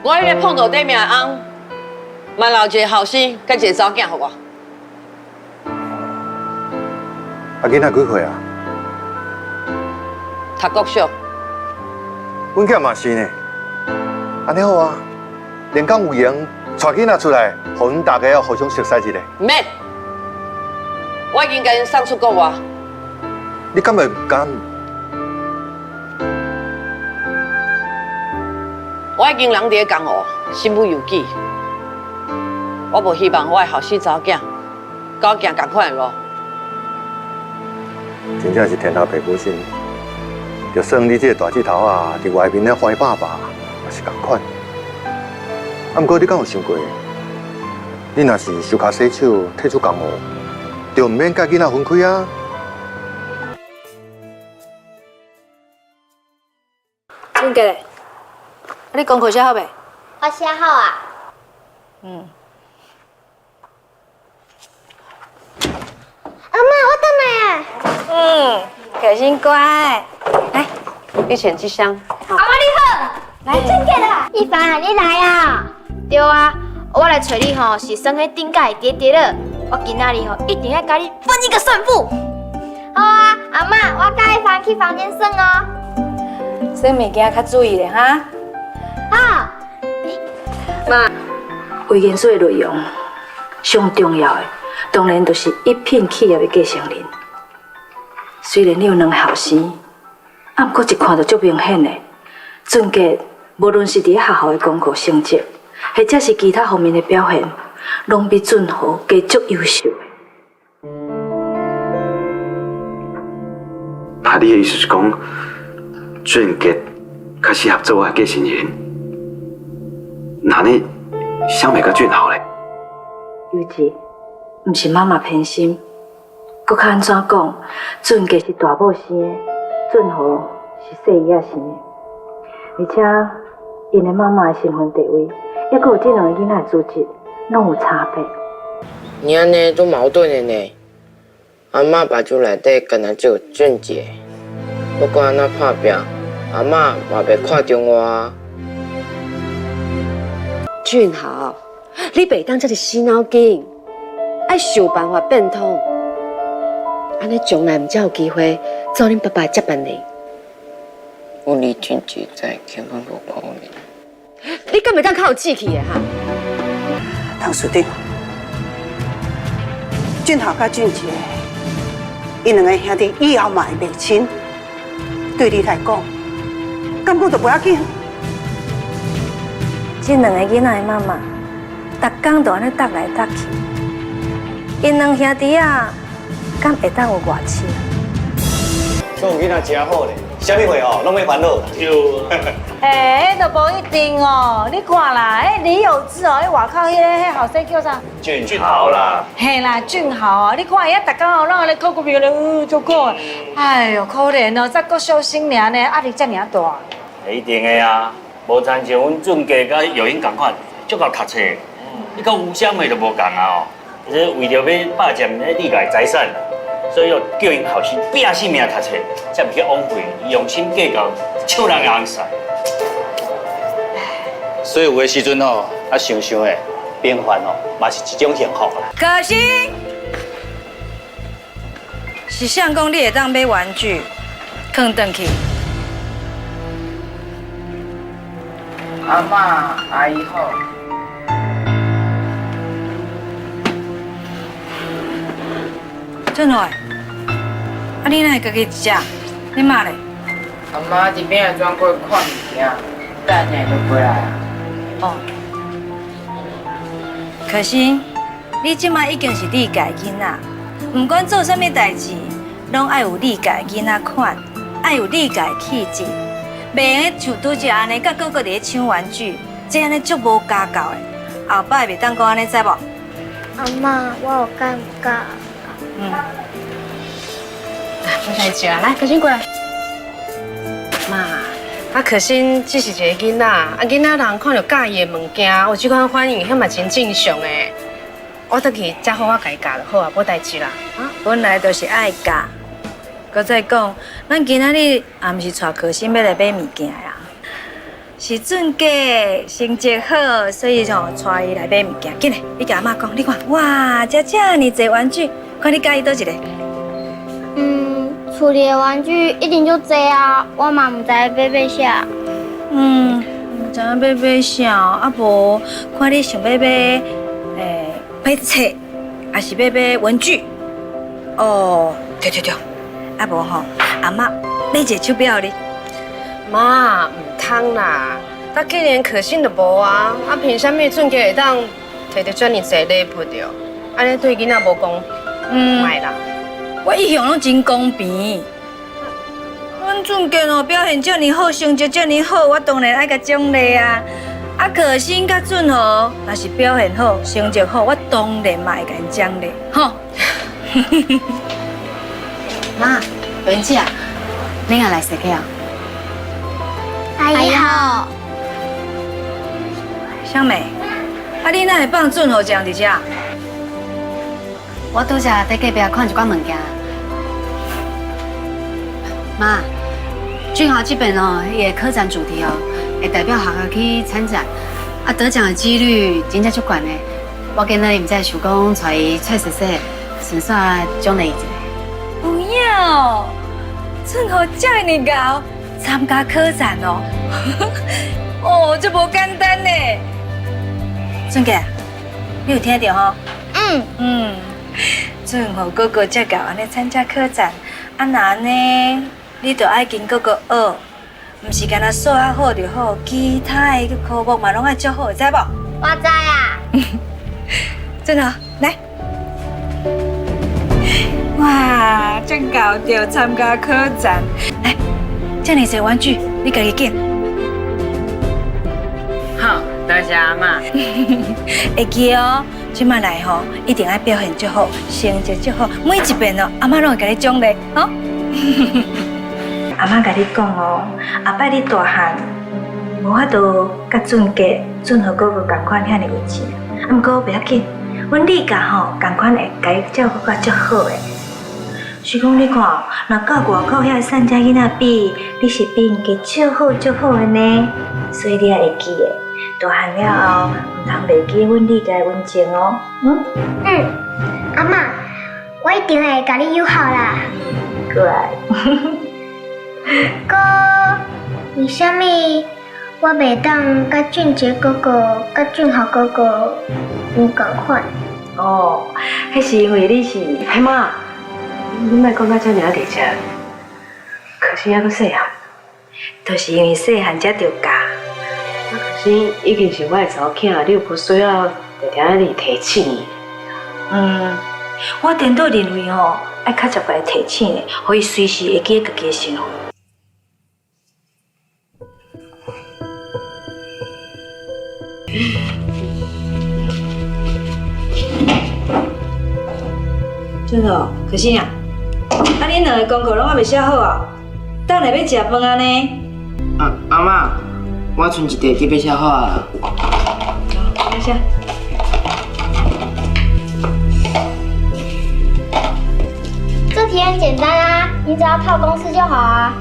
Speaker 8: 我彼個碰到底命的翁，嘛留一個後生佮一個查某囝予我。
Speaker 14: 啊，囡仔几岁啊？
Speaker 15: 读国小。
Speaker 14: 阮囝嘛是呢。按呢好啊，连讲有闲，带囡仔出来，予阮大家互相熟悉一下。
Speaker 15: 免，我已经共𪜶送出国外。
Speaker 14: 你敢会毋甘？
Speaker 15: 我已经人伫咧江湖，身不由己。我无希望我的后生查某囝，佮我行仝款的路。
Speaker 14: 真正是天下父母心，就算你这个大舌头啊，伫外面咧怀爸爸，嘛是仝款。啊，毋过你敢有想过，你若是收跤洗手，退出江湖，就毋免佮囡仔分开啊。
Speaker 2: 俊杰，你功课写好未？
Speaker 5: 我写好啊。
Speaker 2: 嗯。
Speaker 5: 阿嬷，我转来啊。
Speaker 2: 嗯，可心乖，来，
Speaker 3: 你选这箱。
Speaker 5: 阿嬷你好，来俊杰啦，一凡你来啊。对啊，我来揣你吼是算彼顶届的弟弟了。我今仔日吼一定爱佮你分一个胜负。好啊，阿嬷，我佮一凡去房间耍哦。
Speaker 2: 耍物件较注意咧哈。
Speaker 5: 好。
Speaker 2: 妈，为研说的内容，上重要的当然就是一品企业的继承人。虽然你有两个后生，啊，毋过一看就足明显的，俊杰无论是伫咧学校的功课成绩，或者是其他方面的表现，拢比俊豪加足优秀的。
Speaker 1: 那你的意思是讲，俊杰较适合做我的继承人？那你想袂佮俊豪咧？
Speaker 2: 尤志，毋是妈妈偏心，阁较按怎讲？俊杰是大某生的，俊豪是细姨仔生的，而且𪜶的妈妈的身份地位，犹阁有这两个囡仔的资质，拢有差别。
Speaker 8: 你按呢足矛盾的呢？阿嬷目睭内底敢若只有俊杰，不管按怎拍拚，阿嬷嘛袂看重我啊。
Speaker 3: 俊豪，你袂当这么死脑筋，爱想办法变通，按呢将来毋才有机会做恁爸爸的接班人。
Speaker 8: 有李俊杰在，根本无可能。
Speaker 3: 你敢袂当较有志气的哈？
Speaker 16: 唐处长，俊豪佮俊杰，𪜶两个兄弟以后嘛会袂亲，对你来讲，敢讲就无要紧。
Speaker 2: 这两个囡仔的妈妈，逐工都按呢搭来搭去，𪜶两兄弟仔，敢会当有偌亲？
Speaker 11: 这种囡仔真好咧，啥物货哦，拢免烦恼。
Speaker 17: 对。
Speaker 9: 哎，彼都无一定哦。你看啦，彼李有志哦，彼外口彼个彼后生叫啥？
Speaker 1: 俊豪啦。
Speaker 9: 嘿啦，俊豪啊，你看伊啊，逐工哦，拢按呢考股票咧，足苦。哎哟，可怜哦，才国小生尔呢，压力遮尔大。
Speaker 17: 一定的啊，无亲像阮俊杰佮玉英仝款，足𠢕读册。你佮吴湘梅就无仝啊哦，这为著欲霸占彼李家的财产，所以哦叫𪜶后生拼死命读册，才袂去枉费用心计较，笑人红屎。
Speaker 11: 所以有的时阵吼，啊想想的，平凡哦，嘛是一种幸福啦。
Speaker 2: 可惜，是谁讲你会当买玩具，囥转去？
Speaker 8: 阿嬷，阿姨好。
Speaker 2: 俊豪，啊你哪会家己一只？你妈咧？
Speaker 8: 阿妈伫边仔转过去看物件，等下就回来啊。
Speaker 2: 哦。可是你这摆已经是你家囡仔，不管做啥物代志，拢爱有你家囡仔款，爱有你家气质，袂用像拄才按呢，佮哥哥伫咧抢玩具，这按呢足无家教的。后摆袂当阁按呢，知无？
Speaker 5: 阿嬷，我有尴尬。
Speaker 2: 嗯。
Speaker 3: 无代志啊，来，可心过来。妈，啊，可心只是一个囡仔，啊，囡仔人看著佮意的物件，有这款反应，彼嘛真正常的。我转去才好好共伊教就好啊，无代志啦。
Speaker 2: 啊，本来就是爱教。阁再讲，咱今仔日也毋是带可心欲来买物件啊，是俊杰成绩好，所以吼带伊来买物件。紧来，你共阿嬷讲，你看，哇，遮遮尔济玩具，看你佮意佗一个。
Speaker 5: 厝里的玩具一定足济啊，我嘛毋知欲买啥。
Speaker 2: 嗯，毋知影欲买啥，啊无看你想欲买，买册，抑是欲买文具？哦，对对对，啊无吼，阿嬷买一个手表予你。
Speaker 3: 妈，毋通啦！啊，既然可心就无啊，啊凭啥物俊杰会当提著遮尔济礼物著？按呢对囡仔无公平。莫啦。
Speaker 2: 我一向拢真公平。阮俊杰哦，表现遮尔好，成绩遮尔好，我当然爱共奖励啊。啊，可心佮俊豪若是表现好，成绩好，我当然嘛会共𪜶奖励，吼。
Speaker 13: 妈，文姐，恁也来踅街啊？
Speaker 5: 阿姨好。
Speaker 2: 小美，啊，你哪会放俊豪一人伫遮？
Speaker 13: 我拄才伫隔壁看一寡物件。妈，俊豪这边哦，伊的科展主题哦，会代表学校去参展，啊，得奖的几率真正足悬的。我今仔日毋知想讲带伊出踅踅，顺紲奖励伊一下。
Speaker 2: 有影哦，俊豪遮尔𠢕，参加科展哦，哦，这无简单呢。俊杰，你有听著吼？
Speaker 5: 嗯
Speaker 2: 嗯，俊豪哥哥遮𠢕按呢参加科展，啊若按呢，你就爱跟哥哥学，毋是干焦数学好就好，其他的科目嘛拢爱足好，知无？
Speaker 5: 我知啊。
Speaker 2: 俊豪，来。哇，遮𠢕著参加科展，来，遮尔济玩具，你家己拣。
Speaker 8: 好，多谢阿嬷。
Speaker 2: 会记哦，这摆来吼，一定爱表现足好，成绩足好，每一遍哦，阿嬷拢会共你奖励，吼。阿嬷共你讲哦，后摆你大汉，无法度佮俊杰、俊豪哥哥仝款遐尔有钱，啊，毋过袂要紧，阮李家吼仝款会共你照顾甲足好的。是讲你看，若佮外口遐散家囡仔比，你是比𪜶加足好足好的呢，所以你也会记得，大汉了后，毋通袂记阮李家的恩情哦。嗯。
Speaker 5: 嗯，阿嬷，我一定会共你友好啦。
Speaker 7: 乖。
Speaker 5: 哥，为啥物我袂当佮俊杰哥哥、佮俊豪哥哥有仝款？
Speaker 7: 哦，彼是因为你是
Speaker 3: 哎妈，你莫讲甲遮尔仔直接，可心犹阁细汉，
Speaker 2: 就是因为细汉才著教。
Speaker 3: 啊，可心已经是我的查某囝，你有无需要定定仔日提醒伊？
Speaker 2: 嗯，我颠倒认为吼，爱较常共伊提醒的，予伊随时会记得家己的身份。俊豪，可心啊，啊恁两个功课拢犹未写好啊？等下欲食饭啊呢？
Speaker 8: 啊，阿嬷，我賰一块伫欲写好啊。
Speaker 2: 来写。
Speaker 5: 这题很简单啊，你只要套公式就好啊。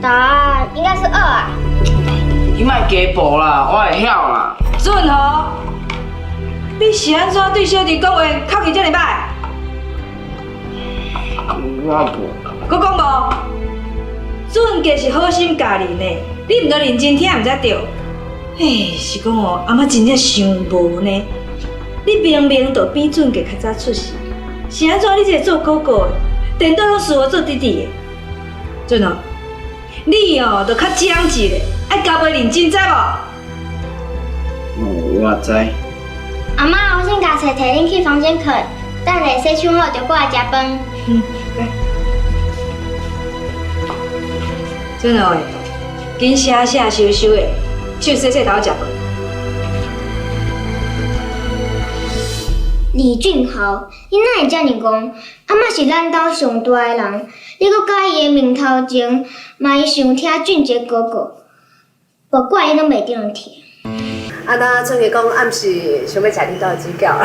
Speaker 5: 答案应该是2啊。
Speaker 8: 你莫加步啦，我会晓啦。
Speaker 2: 俊豪，你是按怎对小弟讲话口气遮尔歹？
Speaker 8: 我无。
Speaker 2: 阁讲无？俊杰是好心教恁的，你毋著认真听，毋才对。嘿，是讲哦，阿嬷真正想无呢。你明明就比俊杰较早出世，是按怎你这个做哥哥的，颠倒拢输予做弟弟的？俊豪，你哦，著较讲一下，爱加倍认真，知无？
Speaker 8: 我知。
Speaker 5: 阿嬷，我先共册提恁去房间睏，等下洗手好就过来食饭。
Speaker 2: 嗯，来。俊豪，紧写写收收的，手洗洗头食饭。
Speaker 5: 李俊豪，你哪会遮尔戆？阿嬷是咱兜上大的人，你阁佮伊的面头前，骂伊想听俊杰哥哥，无怪伊拢袂中听。
Speaker 3: 啊，那俊杰讲暗时想欲食恁兜的水饺啦。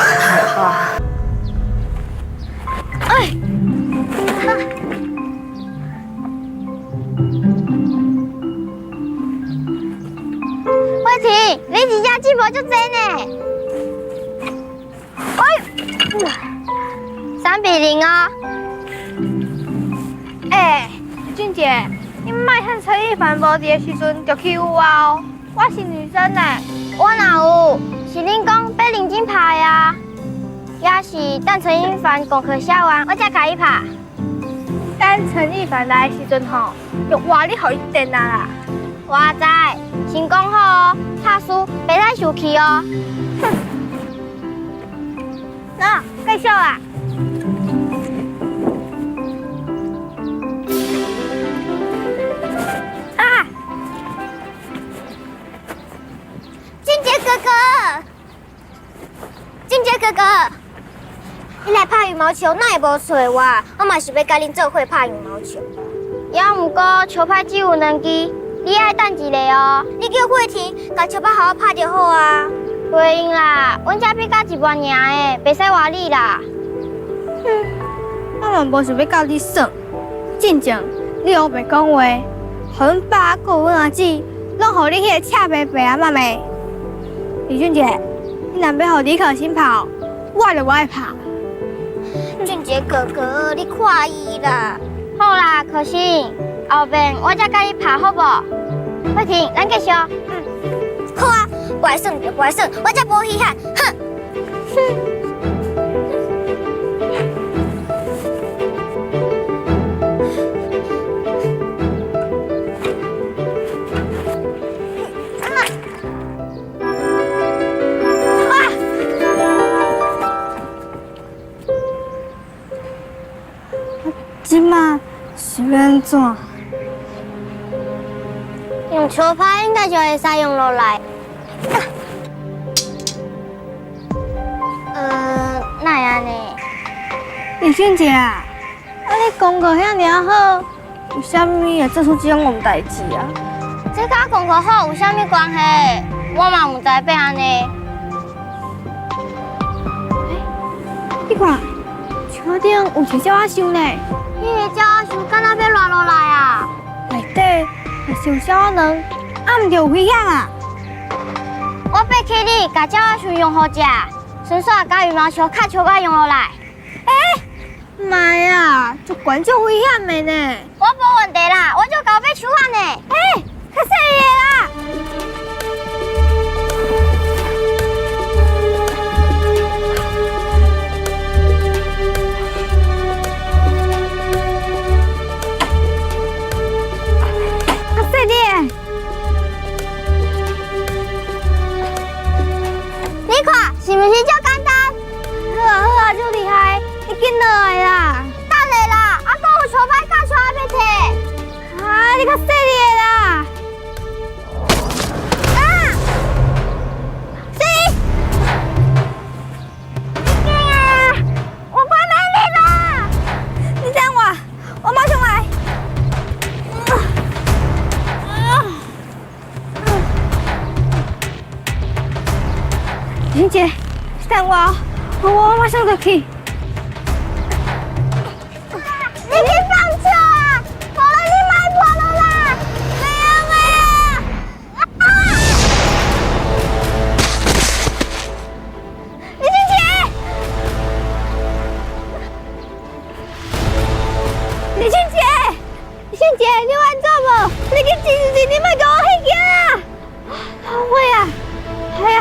Speaker 3: 好啊。
Speaker 5: 哎。慧婷，你真正进步足济呢！哎，3比0哦。哎，趁陈一凡无伫的时阵就欺负我哦。我是女生呢，我哪有？是恁讲欲认真拍的啊。也是等陈一凡功课写完，我才共伊拍。等陈一凡来的时阵吼，就换你予伊电啊啦。我知，先讲好哦，拍输袂使生气哦。哼。那继续啊。啊！俊杰哥哥，俊杰哥哥，你来拍羽毛球，哪会无揣我？我嘛是欲佮恁做伙拍羽毛球。也毋过球拍只有两支，你爱等一下哦。你叫慧婷共球拍予我拍就好啊。袂用啦，阮才比较一万尔的，袂使活你啦。
Speaker 18: 哼，我嘛无想欲佮你耍。进前你乌白讲话，予阮爸佮阮阿姊，拢予你彼个赤白白啊妈咪。李俊杰，你若欲予李可欣拍，我就无爱拍。
Speaker 5: 俊杰哥哥，你看伊啦。好啦，可欣，后面我才佮你拍好无？慧婷，咱继续。嗯，
Speaker 4: 好啊，不爱耍就不爱耍，我才无稀罕。哼，哼。
Speaker 18: 这马是欲按怎？
Speaker 5: 用球拍应该就会使用落来。哪会按呢？
Speaker 18: 李俊杰啊，啊你功课遐尔好，为啥物会做出这种戆代志啊？
Speaker 5: 这佮功课好有啥物关系？我嘛毋知欲按呢。
Speaker 18: 你看，树顶有一个鸟仔兽呢。
Speaker 5: 彼个鸟仔兽敢若欲落落来啊？
Speaker 18: 内底若是有鸟仔卵，啊毋就有危险啊！
Speaker 5: 我爬起你，共鸟仔兽用予食，顺续共羽毛球敲球拍用落来。
Speaker 18: 欸，莫啊，足悬足危险的呢！
Speaker 5: 我无问题啦，我就𠢕爬树仔呢。
Speaker 18: 欸，较细个啦！
Speaker 5: 你看，是毋是足简单？
Speaker 18: 好啊好啊，足厉害！你紧落来啦！
Speaker 5: 等下啦，啊，阁有球拍佮球仔欲提。
Speaker 18: 啊，你较细腻的啦！
Speaker 5: 啊！细！啊！我快没力了！
Speaker 18: 你等我，我马上来。林姐，等我，我马上就去。
Speaker 5: 你去放球啊！无了你莫破了啦！袂用的啊！
Speaker 18: 李俊杰，李俊杰，李俊杰，你有按怎无？你去治治，你莫共我彼件啊！后悔啊！哎呀！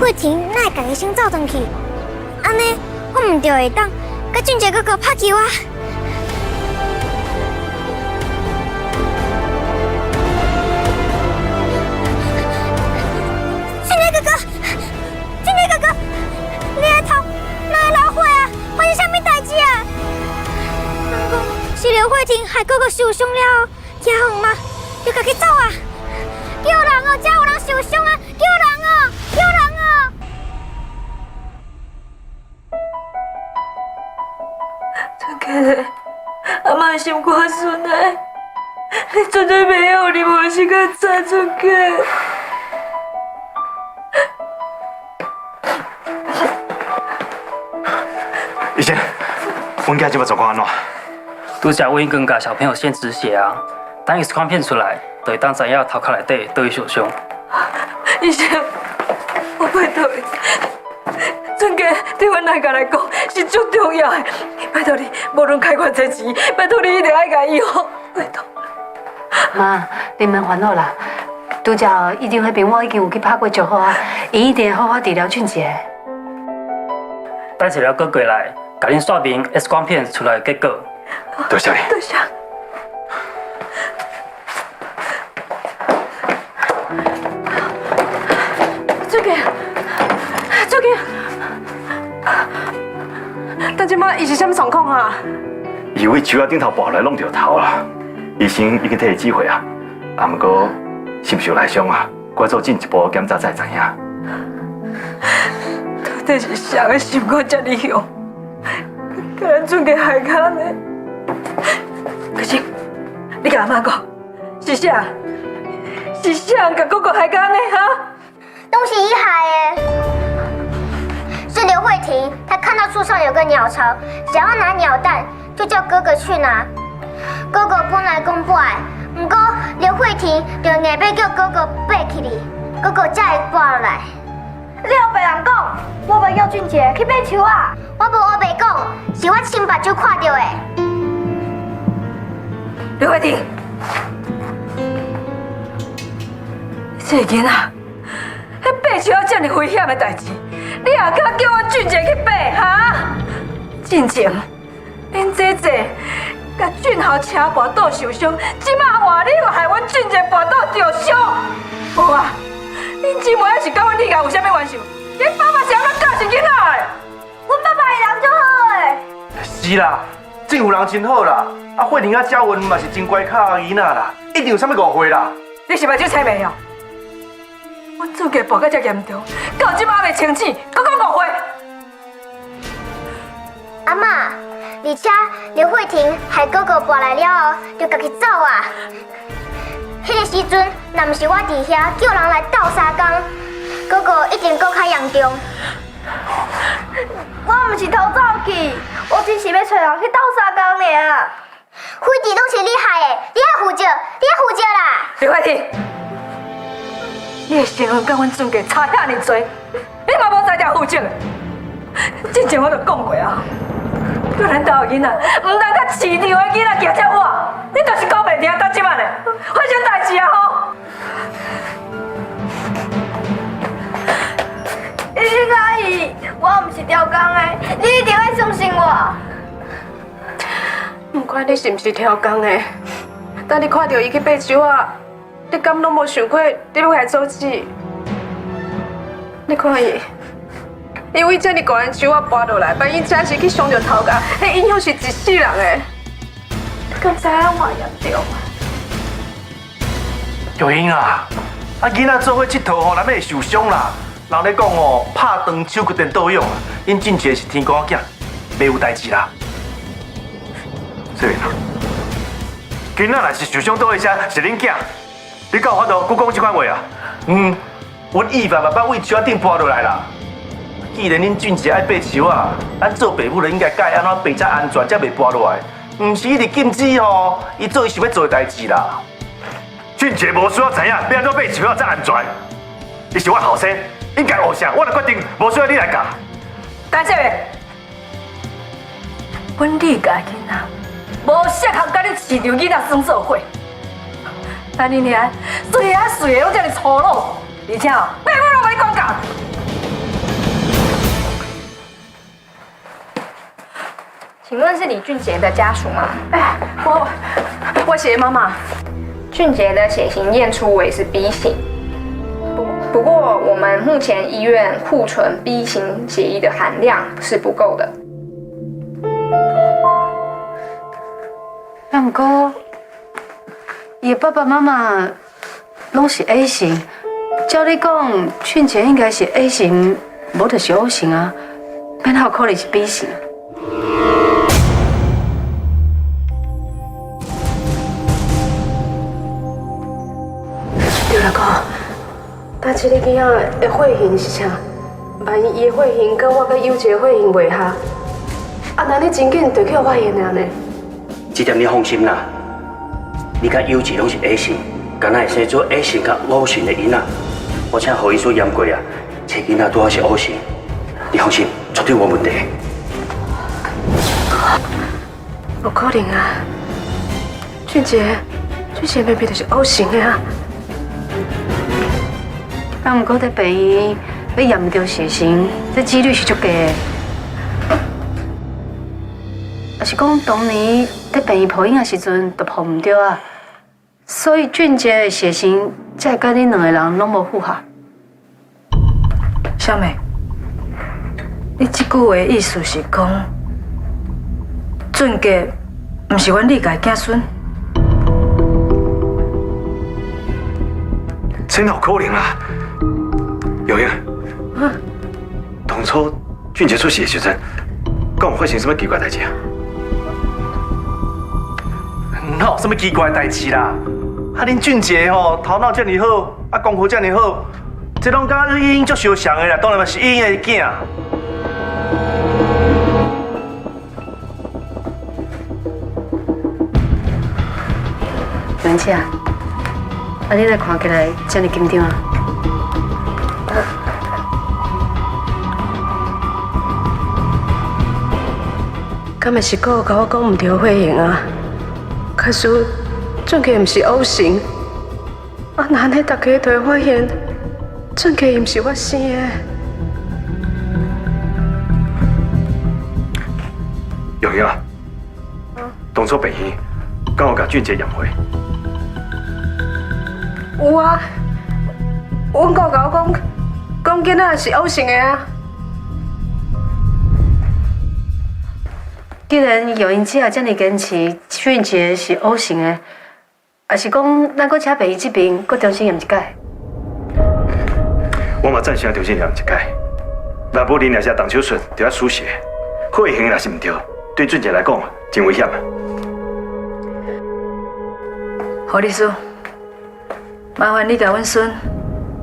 Speaker 4: 慧婷哪会家己先走转去？按呢，我毋就会当佮俊杰哥哥拍球啊！俊杰哥哥，俊杰哥哥，你的头哪会流血啊？发生啥物代志啊？人讲是刘慧婷害哥哥受伤了，惊慌吗？就家己走啊！救人哦！遮有人受伤啊！救人哦！救人哦！
Speaker 19: 俊杰，阿妈心肝孙的，你绝对袂晓任何时间走出去。
Speaker 1: 医生，阮囝这摆状况按怎？
Speaker 20: 拄才我已经共小朋友先止血啊，等 X 光片出来，就会当知影头壳内底佗位受伤。
Speaker 19: 医生，我拜托你，俊杰对阮大家来讲是足重要的，拜托你，无论开偌济钱，拜托你一定爱共医好，拜托。
Speaker 13: 妈，你免烦恼啦，拄才医院彼边我已经有去拍过招呼啊，伊一定会好好治疗俊杰。
Speaker 20: 等一下阁过来，共恁说明 X 光片出来的结果。
Speaker 1: 多谢你。
Speaker 19: 多谢。俊杰，俊杰，但这摆伊是啥物状况啊？
Speaker 1: 伊为树仔顶头跋来弄著头啦，医生已经替伊指挥啊，啊，毋过是毋是有内伤啊？阁做进一步检查才会知影。
Speaker 19: 到底是谁的心肝这么凶，共咱俊杰害到按呢？可是，你共阿妈讲，是谁？是谁共哥哥害到按呢？哈？
Speaker 5: 拢是伊害的，是刘慧婷。她看到树上有个鸟巢，想要拿鸟蛋，就叫哥哥去拿。哥哥本来讲不爱，不过刘慧婷就硬欲叫哥哥爬起来，哥哥才会跋落来。
Speaker 18: 你乌白人讲，我欲叫俊杰去爬树仔。
Speaker 5: 我无乌白讲，是我亲目睭看著的。
Speaker 19: 刘慧婷，这个囡仔，彼爬树仔这么危险的代志，你也敢叫阮俊杰去爬？哈？进前，恁姐姐共俊豪车跋倒受伤，这马换你嘛害阮俊杰跋倒著伤。无啊，恁姊妹还是佮阮李家有啥物冤仇？你爸爸是按怎教训囡仔的？
Speaker 18: 阮爸爸伊人足好的。
Speaker 11: 是啦，政府人真好啦，啊，慧玲啊、嘉文嘛是真乖巧的囡仔啦，一定有啥物误会啦。
Speaker 19: 你是目睭青袂哦？阮俊杰跋甲遮严重，到这马犹未清醒，阁讲误会。
Speaker 5: 阿嬷，而且刘慧婷害哥哥跋来了后，就家己走啊。彼个时阵，若毋是我伫遐叫人来斗相共，哥哥一定阁较严重。
Speaker 18: 我毋是逃走去，我只是欲揣人去斗相共尔。
Speaker 5: 非得拢是你害的，你爱负责，你爱负责啦！
Speaker 19: 刘慧婷，你的身份佮阮俊杰差遐尔济，你嘛无才调负责。之前我就讲过啊，叫咱兜的囡仔，毋通佮市场的囡仔行遮远，你就是讲袂听，到这马呢，发生代志啊吼！
Speaker 18: 医生阿姨，我毋是刁工的，你一定爱相信我。
Speaker 3: 毋管你是毋是刁工的，当你看著伊去爬树仔，你敢拢无想过你欲来阻止？你看伊，伊为遮尔高的树仔跋落来，万一真是去伤著头壳，彼影响是一世人的。
Speaker 19: 你敢知影偌严重？
Speaker 11: 玉英啊，啊囡仔做伙𨑨迌吼，难免会受伤啦。人咧讲哦，拍断手决定倒养啊。恁俊杰是天公仔囝，袂有代志啦。
Speaker 1: 小云啊，囡仔若是受伤倒一声，是恁囝，你敢有法度阁讲这款话啊？
Speaker 11: 嗯，阮义凡嘛捌为树仔顶跋落来啦。既然恁俊杰爱爬树仔，咱做爸母的应该教伊按怎爬才安全，才袂跋落来。毋是一直禁止吼，伊做伊想欲做的代志啦。
Speaker 1: 俊杰无需要知影欲按怎爬树仔才安全，伊是我后生，应该学啥，我来决定，无需要你来教。
Speaker 19: 陈少爷，阮李家囡仔无适合佮恁市场囡仔耍做伙，咱恁遐随啊随的拢遮尔粗鲁，而且哦，爸母拢袂管教。
Speaker 21: 请问是李俊杰的家属吗？
Speaker 3: 哎，我是妈妈。
Speaker 21: 俊杰的血型验出为是 B 型，不过我们目前医院库存 B 型血液的含量是不够的。
Speaker 13: 啊，毋过，伊的爸爸妈妈拢是 A 型，照理讲，俊杰应该是 A 型，无就是 O 型啊，哪有可能是 B 型？
Speaker 3: 对啦，哥，但这个囡仔的血型是啥？万一伊的血型佮我佮友杰的血型袂合，啊，那你真紧就去予发现了呢？
Speaker 17: 这点你放心啦，你佮友杰拢是 A 型，敢若会生做 A 型佮 O 型的囡仔，我請護醫師驗過啊，這囡仔拄好是 O 型，你放心，絕對無問題。
Speaker 19: 無可能啊！俊傑，俊傑明明就是 O 型的啊！
Speaker 13: 啊，毋過佇病院欲驗著血型，這幾率是足低的。也是講當年佇病院抱嬰的時陣就抱毋著啊，所以俊傑的血型才會佮恁兩個人攏無符合。
Speaker 19: 小美，你這句話意思是講，俊傑毋是阮李家的子孫？
Speaker 1: 這哪有可能啊？玉英，當初俊傑出世的時陣，敢有發生什麼奇怪代誌啊？
Speaker 11: 哪有什麼奇怪代誌啦？啊，恁俊傑吼頭腦遮爾好，啊功課遮爾好，這攏佮玉英足相像的啦，當然嘛是玉英的囝。
Speaker 13: 文姐，啊，你來看起來遮爾緊張啊？
Speaker 19: 敢會是閣共我講毋對血型啊？可是俊傑毋是 O 型，啊，若按呢大家都會發現，俊傑伊毋是我生的。
Speaker 1: 玉英啊，當初病院敢有共俊傑驗血？
Speaker 19: 有啊，阮姑共我講，講囡仔是 O 型的啊。
Speaker 13: 既然玉英姐遮爾堅持俊傑是 O 型的，也是講咱閣請病院這邊閣重新驗一擺。
Speaker 1: 我嘛贊成重新驗一擺。若無恁若是動手術，就要輸血，血型若是毋對，對俊傑來講真危險啊。
Speaker 19: 護理師，麻煩你共阮孫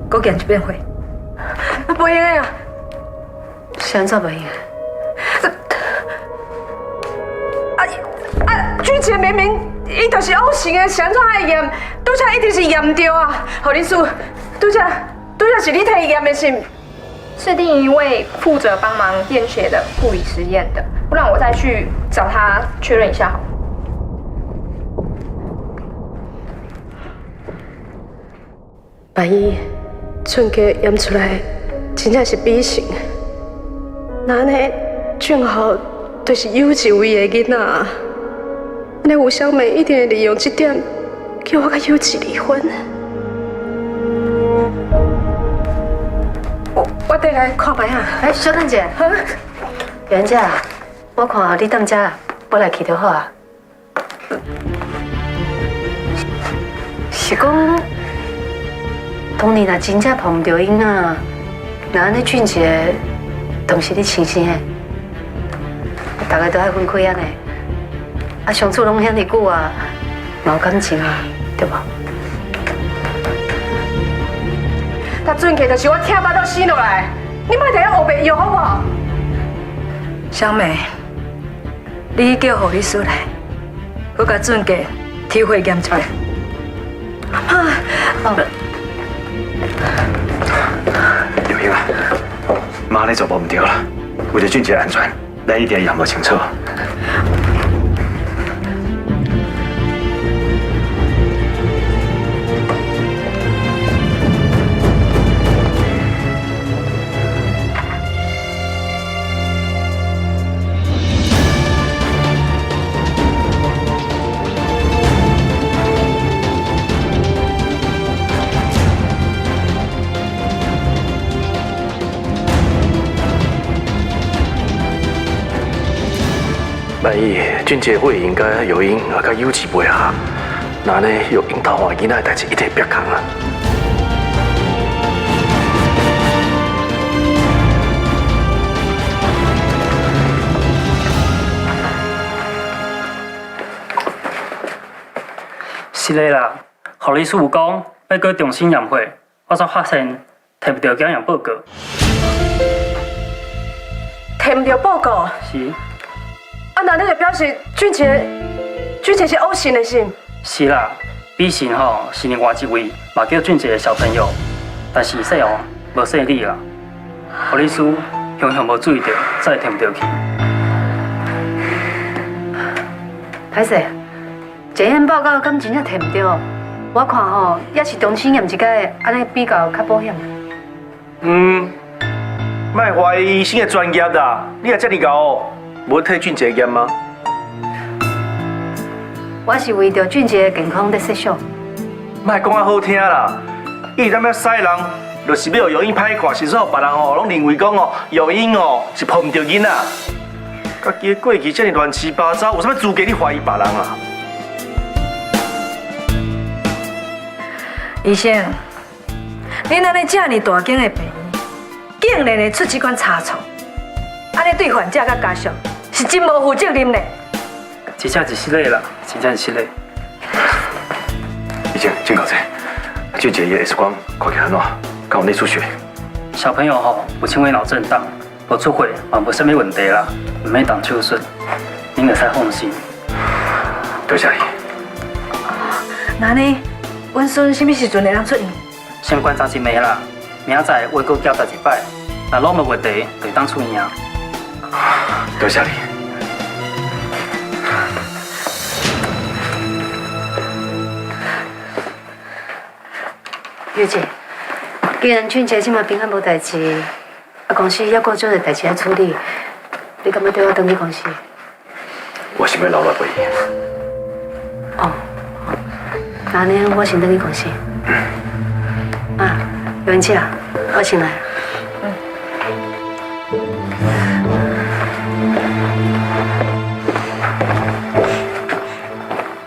Speaker 19: 閣驗一遍血。袂用的啊！
Speaker 13: 是按怎袂用？
Speaker 19: 啊！俊傑明明伊就是 O 型的，是按怎愛驗？拄才一定是驗毋著啊！護理師，拄才拄才是你替伊驗的是毋？
Speaker 21: 是另一位負責幫忙驗血的護理師驗的，不然我再去找他確認一下好。
Speaker 19: 萬一俊傑驗出來真正是 B 型，那按呢俊豪就是有一位的囡仔，按呢吳小美一定會利用這點，叫我佮有志離婚。我綴來看覓啊！
Speaker 13: 哎，小等者，袁姐，我看你踮遮，我來去就好啊。是講，當年若真正碰毋著囡仔，那按呢俊傑當是你親生的，大家都愛分開按呢，啊相處攏遐爾久啊，嘛有感情啊，對無？
Speaker 19: 他俊傑就是我疼腹肚生落來，你莫佇遐烏白藥好無？小美，你去叫護理師來，閣共俊傑提血驗一擺。阿媽，
Speaker 1: 玉英啊，媽咧做無毋對啦，為著俊傑安全，咱一定要驗無清楚。
Speaker 6: 萬一俊傑血型佮玉英啊佮有志袂合，那按呢玉英偷換囡仔的代誌一定會煏空啊！
Speaker 20: 是的啦，護理師有講欲閣重新驗血，我才發現提毋著檢驗報告。
Speaker 19: 提毋著報告？
Speaker 20: 是。
Speaker 19: 啊，那你就表示俊傑，俊傑是 O 型的是？
Speaker 20: 是啦，B 型吼是另外一位嘛叫俊傑的小朋友，但是说哦，无细腻啦。护理师雄雄无注意到，才会提毋著去。
Speaker 13: 歹势，检验报告敢真正提毋著？我看吼，也是重新验一摆，按呢比较较保险。
Speaker 6: 嗯，莫怀疑医生的专业啦，你也遮尔𠢕，无替俊杰验吗？
Speaker 13: 我是为著俊杰的健康在设想。
Speaker 6: 莫讲啊好听啦，伊踮遐使人，就是欲予玉英歹看，是说别人吼拢认为讲哦，玉英哦是抱毋著囡仔。家己的过去遮尔乱七八糟，有啥物资格你怀疑别人啊？
Speaker 19: 医生，恁按呢遮尔大间的病院，竟然会出这款差错，按呢对患者佮家属是真无负责任呢。
Speaker 20: 真正是失礼啦，真正是失礼。
Speaker 6: 医生，请教者，俊杰伊的 X 光看起来按怎？敢有内出血？
Speaker 20: 小朋友吼有轻微脑震荡，无出血嘛无啥物问题啦，毋免动手术，恁会使放心。
Speaker 6: 多谢你。
Speaker 19: 那呢，阮孙啥物时阵会当出院？
Speaker 20: 先观察一暝啦，明仔载我阁检查一摆，若拢无问题，就会当出院啊。
Speaker 6: 多谢你。
Speaker 13: 月姐，既然俊杰这马平安无代志，啊公司犹阁有足济代志爱处理，你敢欲缀我转去公司？
Speaker 6: 我想欲留落陪伊。
Speaker 13: 哦，那按呢，我先转去公司。啊，玉英姐，我先来。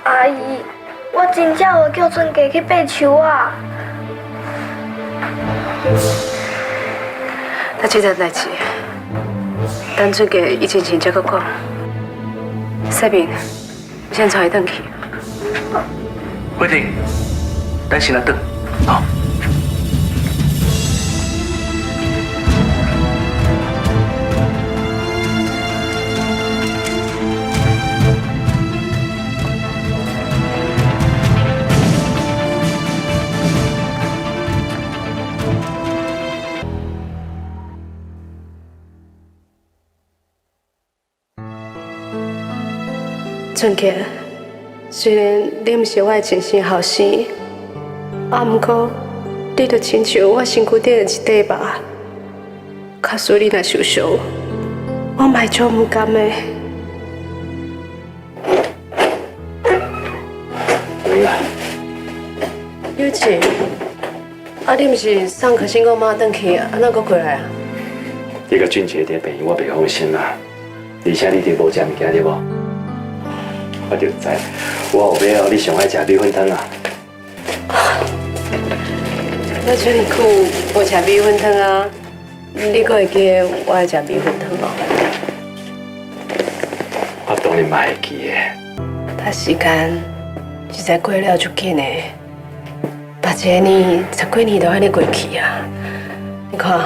Speaker 18: 阿姨，我真正有叫俊杰去爬树啊。
Speaker 13: 他这件代志，等俊杰伊真情才阁讲。世明，你先带伊转去。
Speaker 6: 慧婷，咱先来转，好。
Speaker 3: 俊杰，虽然你毋是我的亲生后生，啊，毋过你就亲像我身躯顶的一块肉，假使你若受伤，我嘛会足毋甘的。
Speaker 1: 有啊。
Speaker 3: 有志，啊，你毋是送可心讲妈转去，啊，哪阁过来啊？
Speaker 1: 你佮俊杰伫病院，我袂放心啦。而且你伫无食物件对无？我就知，我有买哦，你上爱食米粉汤啊！
Speaker 3: 我这尔久无食米粉汤啊，你阁会记得我爱食米粉汤哦？
Speaker 1: 我当然嘛会记得。
Speaker 3: 但时间实在过了足紧的，逐一个年、十几年就按呢过去啊！你看，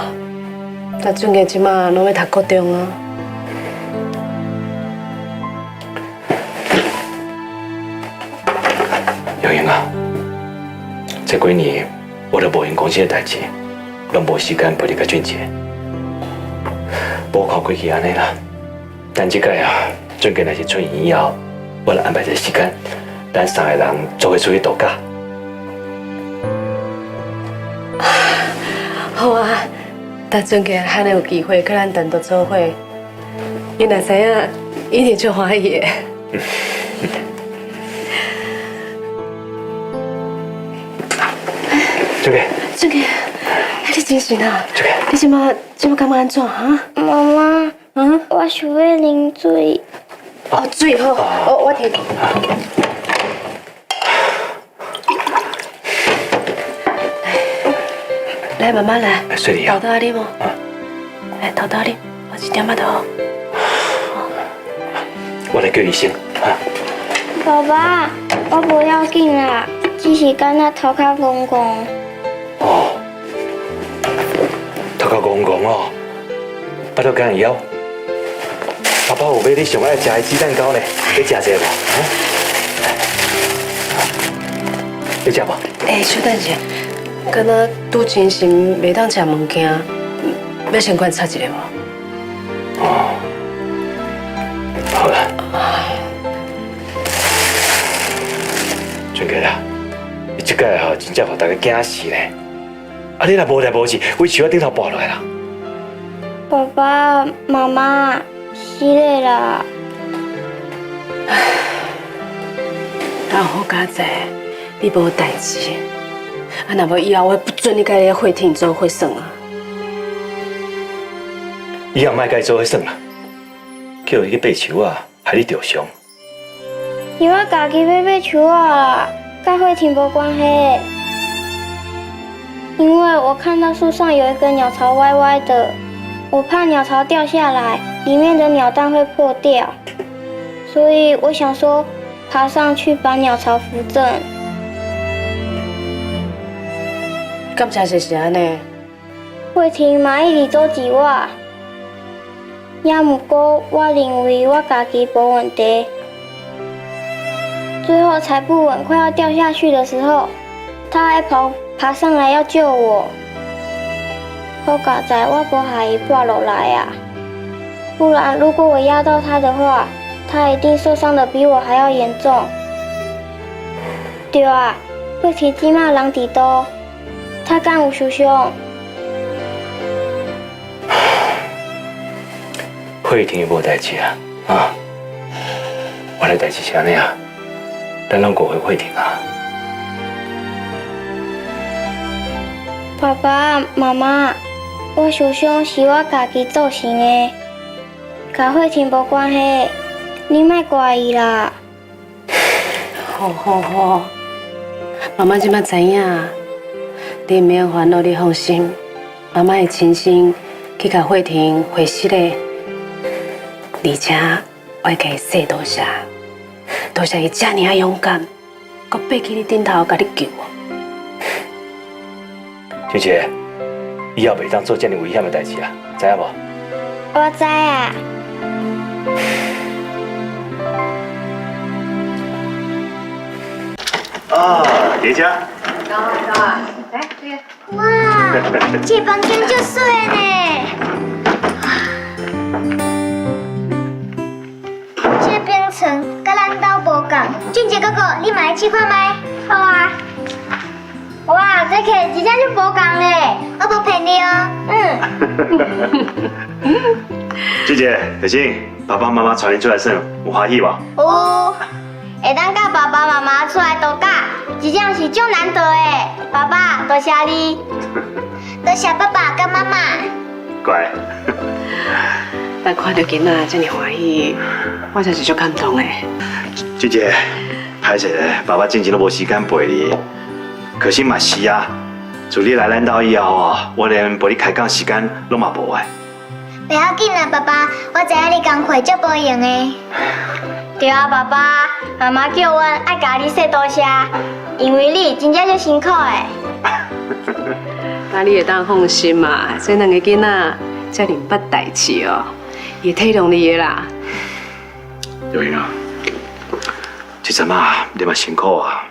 Speaker 3: 咱俊杰这马拢欲读高中啊。
Speaker 1: 玉英啊，这几年我都无闲公司的代志，拢无时间陪你佮俊杰。无看过去按呢啦，但这摆啊，俊杰若是出院以后，我来安排一个时间，咱三个人做伙出去度假。
Speaker 3: 好啊，但俊杰还能有机会佮咱单独做伙，伊若知影，一定足欢喜的。
Speaker 1: 俊杰，
Speaker 3: 俊杰，你精神啊？俊杰，你这马感觉按怎哈？
Speaker 18: 妈妈，我想欲啉水。
Speaker 3: 哦，水好，哦，我提。来，慢慢来。
Speaker 1: 水
Speaker 3: 豆豆你无？来，豆豆你，我一点仔就好。
Speaker 1: 我来叫医生。
Speaker 18: 爸爸，我无要紧啦，只是感觉头壳戆戆。
Speaker 1: 哦，头壳戆戆哦，巴肚敢会枵？爸爸有买你上爱食的鸡蛋糕呢，你食一个无？你食无？
Speaker 3: 欸，小等一下，敢若拄精神袂当食物件，欲先观察一下无？
Speaker 1: 哦，好啦，俊杰啦，你这摆吼真正予大家惊死咧！啊，你若无代无志，规树仔顶头跋落来啦。
Speaker 18: 爸爸妈妈，失礼啦。
Speaker 3: 啊，好佳哉，你无代志。啊，若无以后我不准你佮你慧婷做伙耍啊！
Speaker 1: 以后莫佮伊做伙耍啦，叫伊去爬树仔，害你著伤。
Speaker 18: 是我家己欲爬树仔啦，佮慧婷无关系。因为我看到树上有一个鸟巢歪歪的，我怕鸟巢掉下来，里面的鸟蛋会破掉，所以我想说爬上去把鸟巢扶正。
Speaker 3: 敢真实是按呢？
Speaker 18: 慧婷嘛一直阻止我，也毋过我认为我家己无问题，最后踩不稳，快要掉下去的时候，他还爬上来要救我。好佳哉，我无害伊跋落来啊！不然如果我压到他的话，他一定受伤的比我还要严重。对啊，慧婷这马人伫佗？他敢有受伤？
Speaker 1: 慧婷无代志啊，啊！原来代志是按呢啊，咱拢误会慧婷啊。
Speaker 18: 爸爸妈妈，我受伤是我家己造成的，佮慧婷无关系，你莫怪伊啦。
Speaker 3: 好好好，妈妈这摆知影。你毋免烦恼，你放心，妈妈会亲身去共慧婷回释的，而且我会共伊说多谢，多谢伊遮尔仔勇敢，阁爬去你顶头共你救我。
Speaker 1: 姐姐，以后袂当做遮尔危险的代志啊，知影无？
Speaker 18: 我知啊。
Speaker 1: 啊，姐姐。
Speaker 13: 走啊走啊，来这个。
Speaker 18: 哇，这房间足媠呢！这冰床佮咱兜无仝，俊杰哥哥，你嘛来试看觅？好啊。哇，这客真正就无仝呢，我无骗你哦。嗯。
Speaker 1: 姐姐，可心，爸爸妈妈带恁出来耍，有欢喜无？
Speaker 18: 有。会当佮爸爸妈妈出来度假，真正是足难得的。爸爸，多谢你，多谢爸爸佮妈妈。
Speaker 1: 乖。
Speaker 3: 但看到囡仔这么欢喜，我真是足感动的。
Speaker 1: 姐姐，歹势咧，爸爸之前都无时间陪你，可惜嘛是啊。自你来咱兜以后哦，我连陪你开讲时间拢嘛无的。
Speaker 18: 袂要紧啦，爸爸，我知影你工课足无闲的。对啊，爸爸妈妈叫阮爱共你说多谢，因为你真正足辛苦的。
Speaker 3: 那你会当放心嘛，这两个囡仔遮尔捌代志哦，会体谅你的啦。
Speaker 1: 玉英啊，这阵仔你嘛辛苦啊，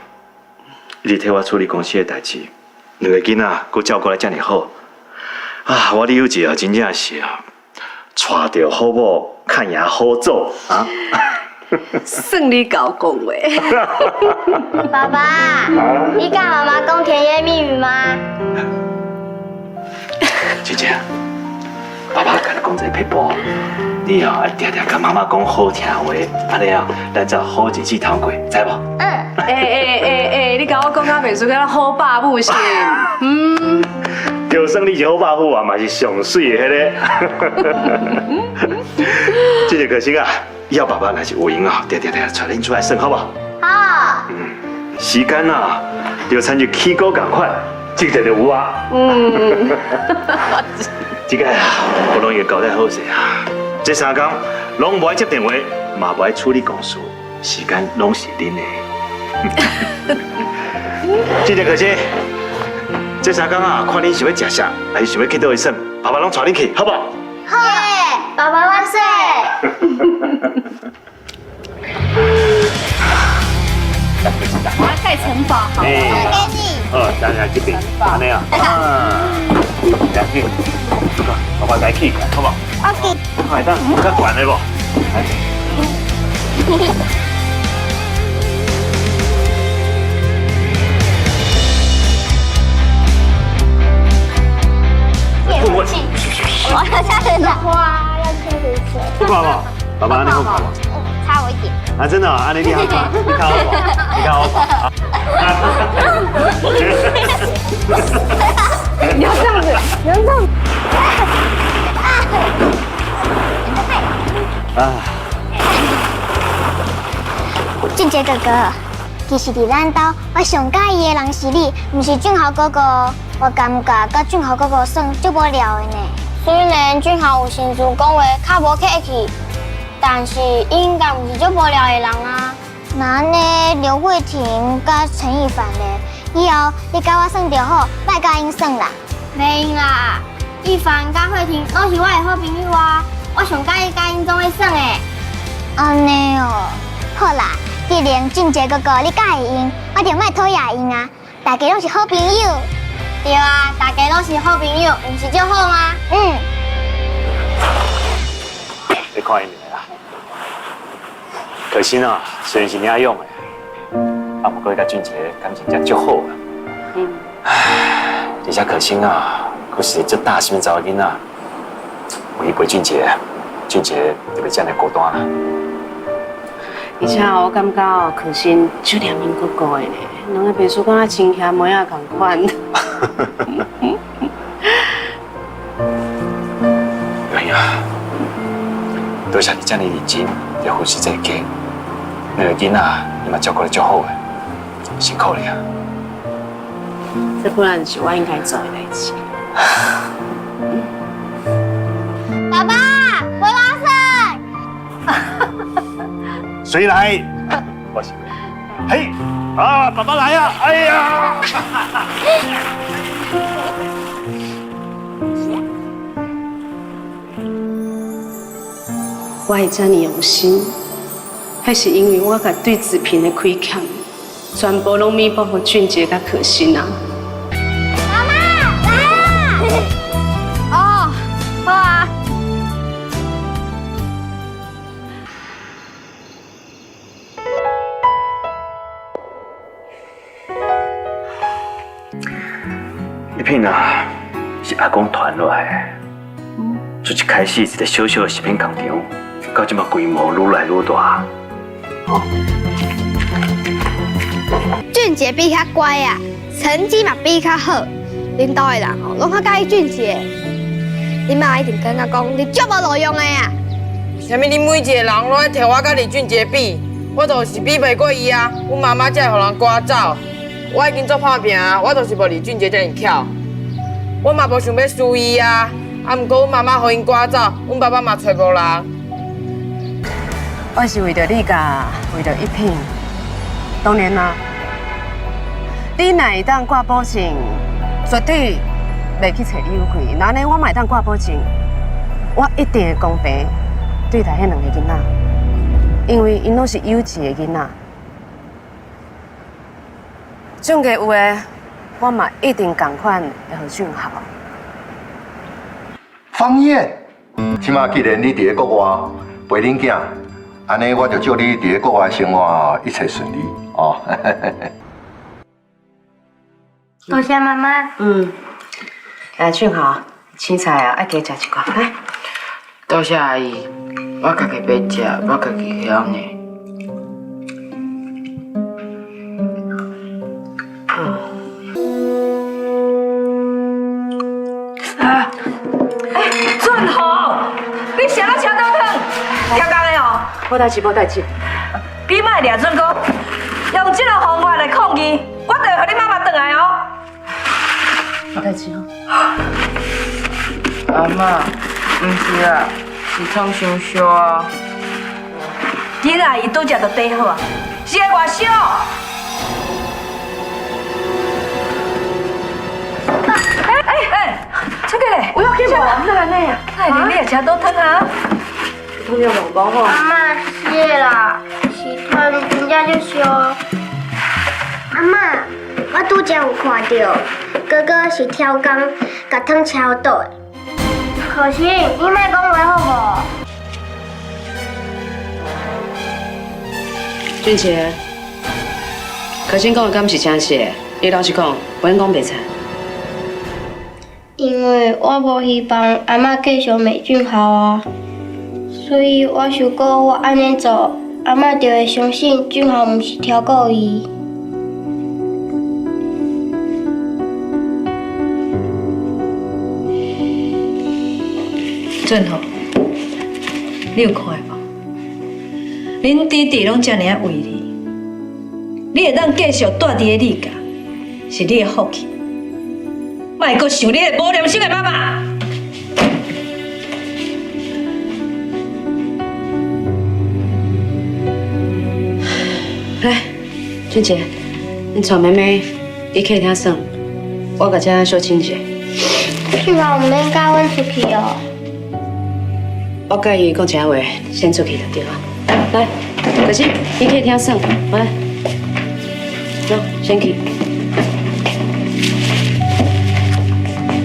Speaker 1: 一直替我处理公司的代志，两个囡仔阁照顾得遮尔好，啊，我李有志啊，真正是啊，娶著好某，看赢好祖啊。
Speaker 3: 算你𠢕讲话。
Speaker 18: 爸爸，你佮妈妈讲甜言蜜语吗？
Speaker 1: 姐姐，爸爸共你讲一个撇步，你哦爱定定佮妈妈讲好听话，按呢哦，咱才有好日子通过，知无？
Speaker 18: 嗯。
Speaker 3: 欸，你共我讲甲袂输，敢若好爸母是？嗯。
Speaker 1: 就算你是好爸母啊，嘛是上媠的彼个。这个可惜啊。以后爸爸若是有闲啊，定定定带恁出来耍，好无？
Speaker 18: 好。
Speaker 1: 嗯，时间啊，就亲像起鼓仝款，这个就有啊。
Speaker 3: 嗯。
Speaker 1: 这个啊，我拢已经交代好势啊。这三工拢无爱接电话，嘛无爱处理公事，时间拢是恁的。这个可惜，这三工啊，看恁想欲食啥，还是想欲去佗位耍，爸爸拢带恁去，好无？
Speaker 18: 好。爸爸万岁！
Speaker 13: 我要盖城堡，好，
Speaker 18: 给你。
Speaker 1: 来来這邊，按呢啊，啊，來去，爸爸來起，好無？
Speaker 18: OK。
Speaker 1: 會當較懸的無？來。
Speaker 18: 我下次的花要切成水。
Speaker 1: 好看無？爸爸，你好看無？
Speaker 18: 差我一點。
Speaker 1: 啊，真的啊，按呢你好看，你看我，你看我。
Speaker 3: 你要這樣子，你要這樣。
Speaker 1: 啊！
Speaker 18: 俊傑哥哥，其實佇咱兜，我上佮意的人是你，毋是俊豪哥哥。我感覺佮俊豪哥哥耍足無聊的呢。雖然俊豪有時陣講話較無客氣，但是伊應該毋是足無聊的人啊。那按呢，劉慧婷佮陳亦凡呢？以後你佮我耍就好，莫佮𪜶耍啦。袂用啦，亦凡佮慧婷攏是我的好朋友啊，我上佮意佮𪜶做伙耍的。按呢哦，好啦，既然俊傑哥哥你佮意𪜶，我就莫討厭𪜶啊。大家攏是好朋友。對啊，大家攏是好朋友，毋是就好嗎？嗯。
Speaker 1: 你看𪜶啦，可惜啊，雖然是領養的，啊，毋過佮俊傑感情真足好啊。嗯。唉，而且可心啊，閣是一個足大心的查某囡仔，有伊陪俊傑，俊傑就袂遮爾孤單啦。
Speaker 3: 而且我感覺哦，可心足念𪜶哥哥的呢，兩个袂輸敢若親兄妹仔仝款。
Speaker 1: 哎呀，多謝你這麼認真在服侍這個家，兩個囡仔你嘛照顧得足好的，辛苦你啊！
Speaker 3: 這本來就是我應該做的代誌。
Speaker 18: 爸爸，我拉伸。
Speaker 1: 誰來？我是。嘿，啊，爸爸來啊！哎呀！
Speaker 3: 我會這麼用心，彼是因為我共對子平的虧欠，全部攏彌補予俊傑佮可心啊！
Speaker 18: 媽媽來啊！
Speaker 5: 哦，好啊。
Speaker 1: 一品啊，是阿公傳落來的。從一開始一個小小的食品工廠，到這馬規模愈來愈大。
Speaker 18: 俊傑比較乖啊，成績嘛比較好，恁兜的人吼攏較佮意俊傑。你媽一定感覺講你足無路用的啊！
Speaker 8: 啥物？你每一個人攏愛提我佮李俊傑比，我就是比袂過伊啊！阮媽媽才會予人趕走。我已經足拍拚啊，我就是無李俊傑遮爾巧。我嘛無想欲輸伊啊，啊，毋過阮媽媽予𪜶趕走，阮爸爸嘛揣無人。
Speaker 3: 我是為著你佮，為著一品。當然啦，你若會當掛保證，絕對袂去揣李有奎。那按呢，我嘛會當掛保證，我一定會公平對待彼兩個囡仔，因為𪜶攏是幼稚的囡仔。俊傑有的，我嘛一定仝款會予俊豪。
Speaker 14: 芳燕，這馬既然你佇咧國外陪恁囝，按呢我就祝你佇咧國外生活一切順利哦。
Speaker 5: 多謝媽媽。
Speaker 3: 嗯，來俊豪，青菜啊，愛加食一寡，來。
Speaker 8: 多謝阿姨，我家己欲食，我家己曉呢。
Speaker 19: 俊豪，你啥咧车倒转？跳工的哦？
Speaker 3: 無代誌，無代誌。
Speaker 19: 你莫掠准讲，用這個方法來抗議，我就會予你媽媽轉來哦。
Speaker 3: 無代誌哦。
Speaker 8: 阿嬤，毋是啦，是創傷燒啊。
Speaker 19: 囡仔伊拄才就綴好啊，是會偌燒？哎哎，这个咧，
Speaker 3: 有要紧无？哪按呢啊？
Speaker 19: 哎，你也车倒烫啊？
Speaker 3: 痛了无？无吼。
Speaker 5: 阿嬤，是啦，是烫，真正就烧。
Speaker 18: 阿嬤，我拄才有看著，哥哥是超工共糖敲倒的。可心，你莫讲话好无？
Speaker 3: 俊杰，可心讲的敢是真实的？你老实讲，袂用讲白贼。
Speaker 18: 因为我无希望阿嬷继续骂俊豪啊，所以我想讲我按呢做，阿嬷就会相信俊豪毋是超过伊。
Speaker 2: 俊豪，你有看无？恁弟弟攏遮爾仔為你，你會當繼續蹛佇咧李家，是你的福氣。莫閣想你的無良心的媽媽。
Speaker 3: 來，俊傑，你帶妹妹去客廳耍，我共這小請一下。
Speaker 18: 俊豪毋免佮阮出去哦。
Speaker 3: 我佮伊講一下話，先出去就對啊。來，可心，去客廳耍，來，走，先去。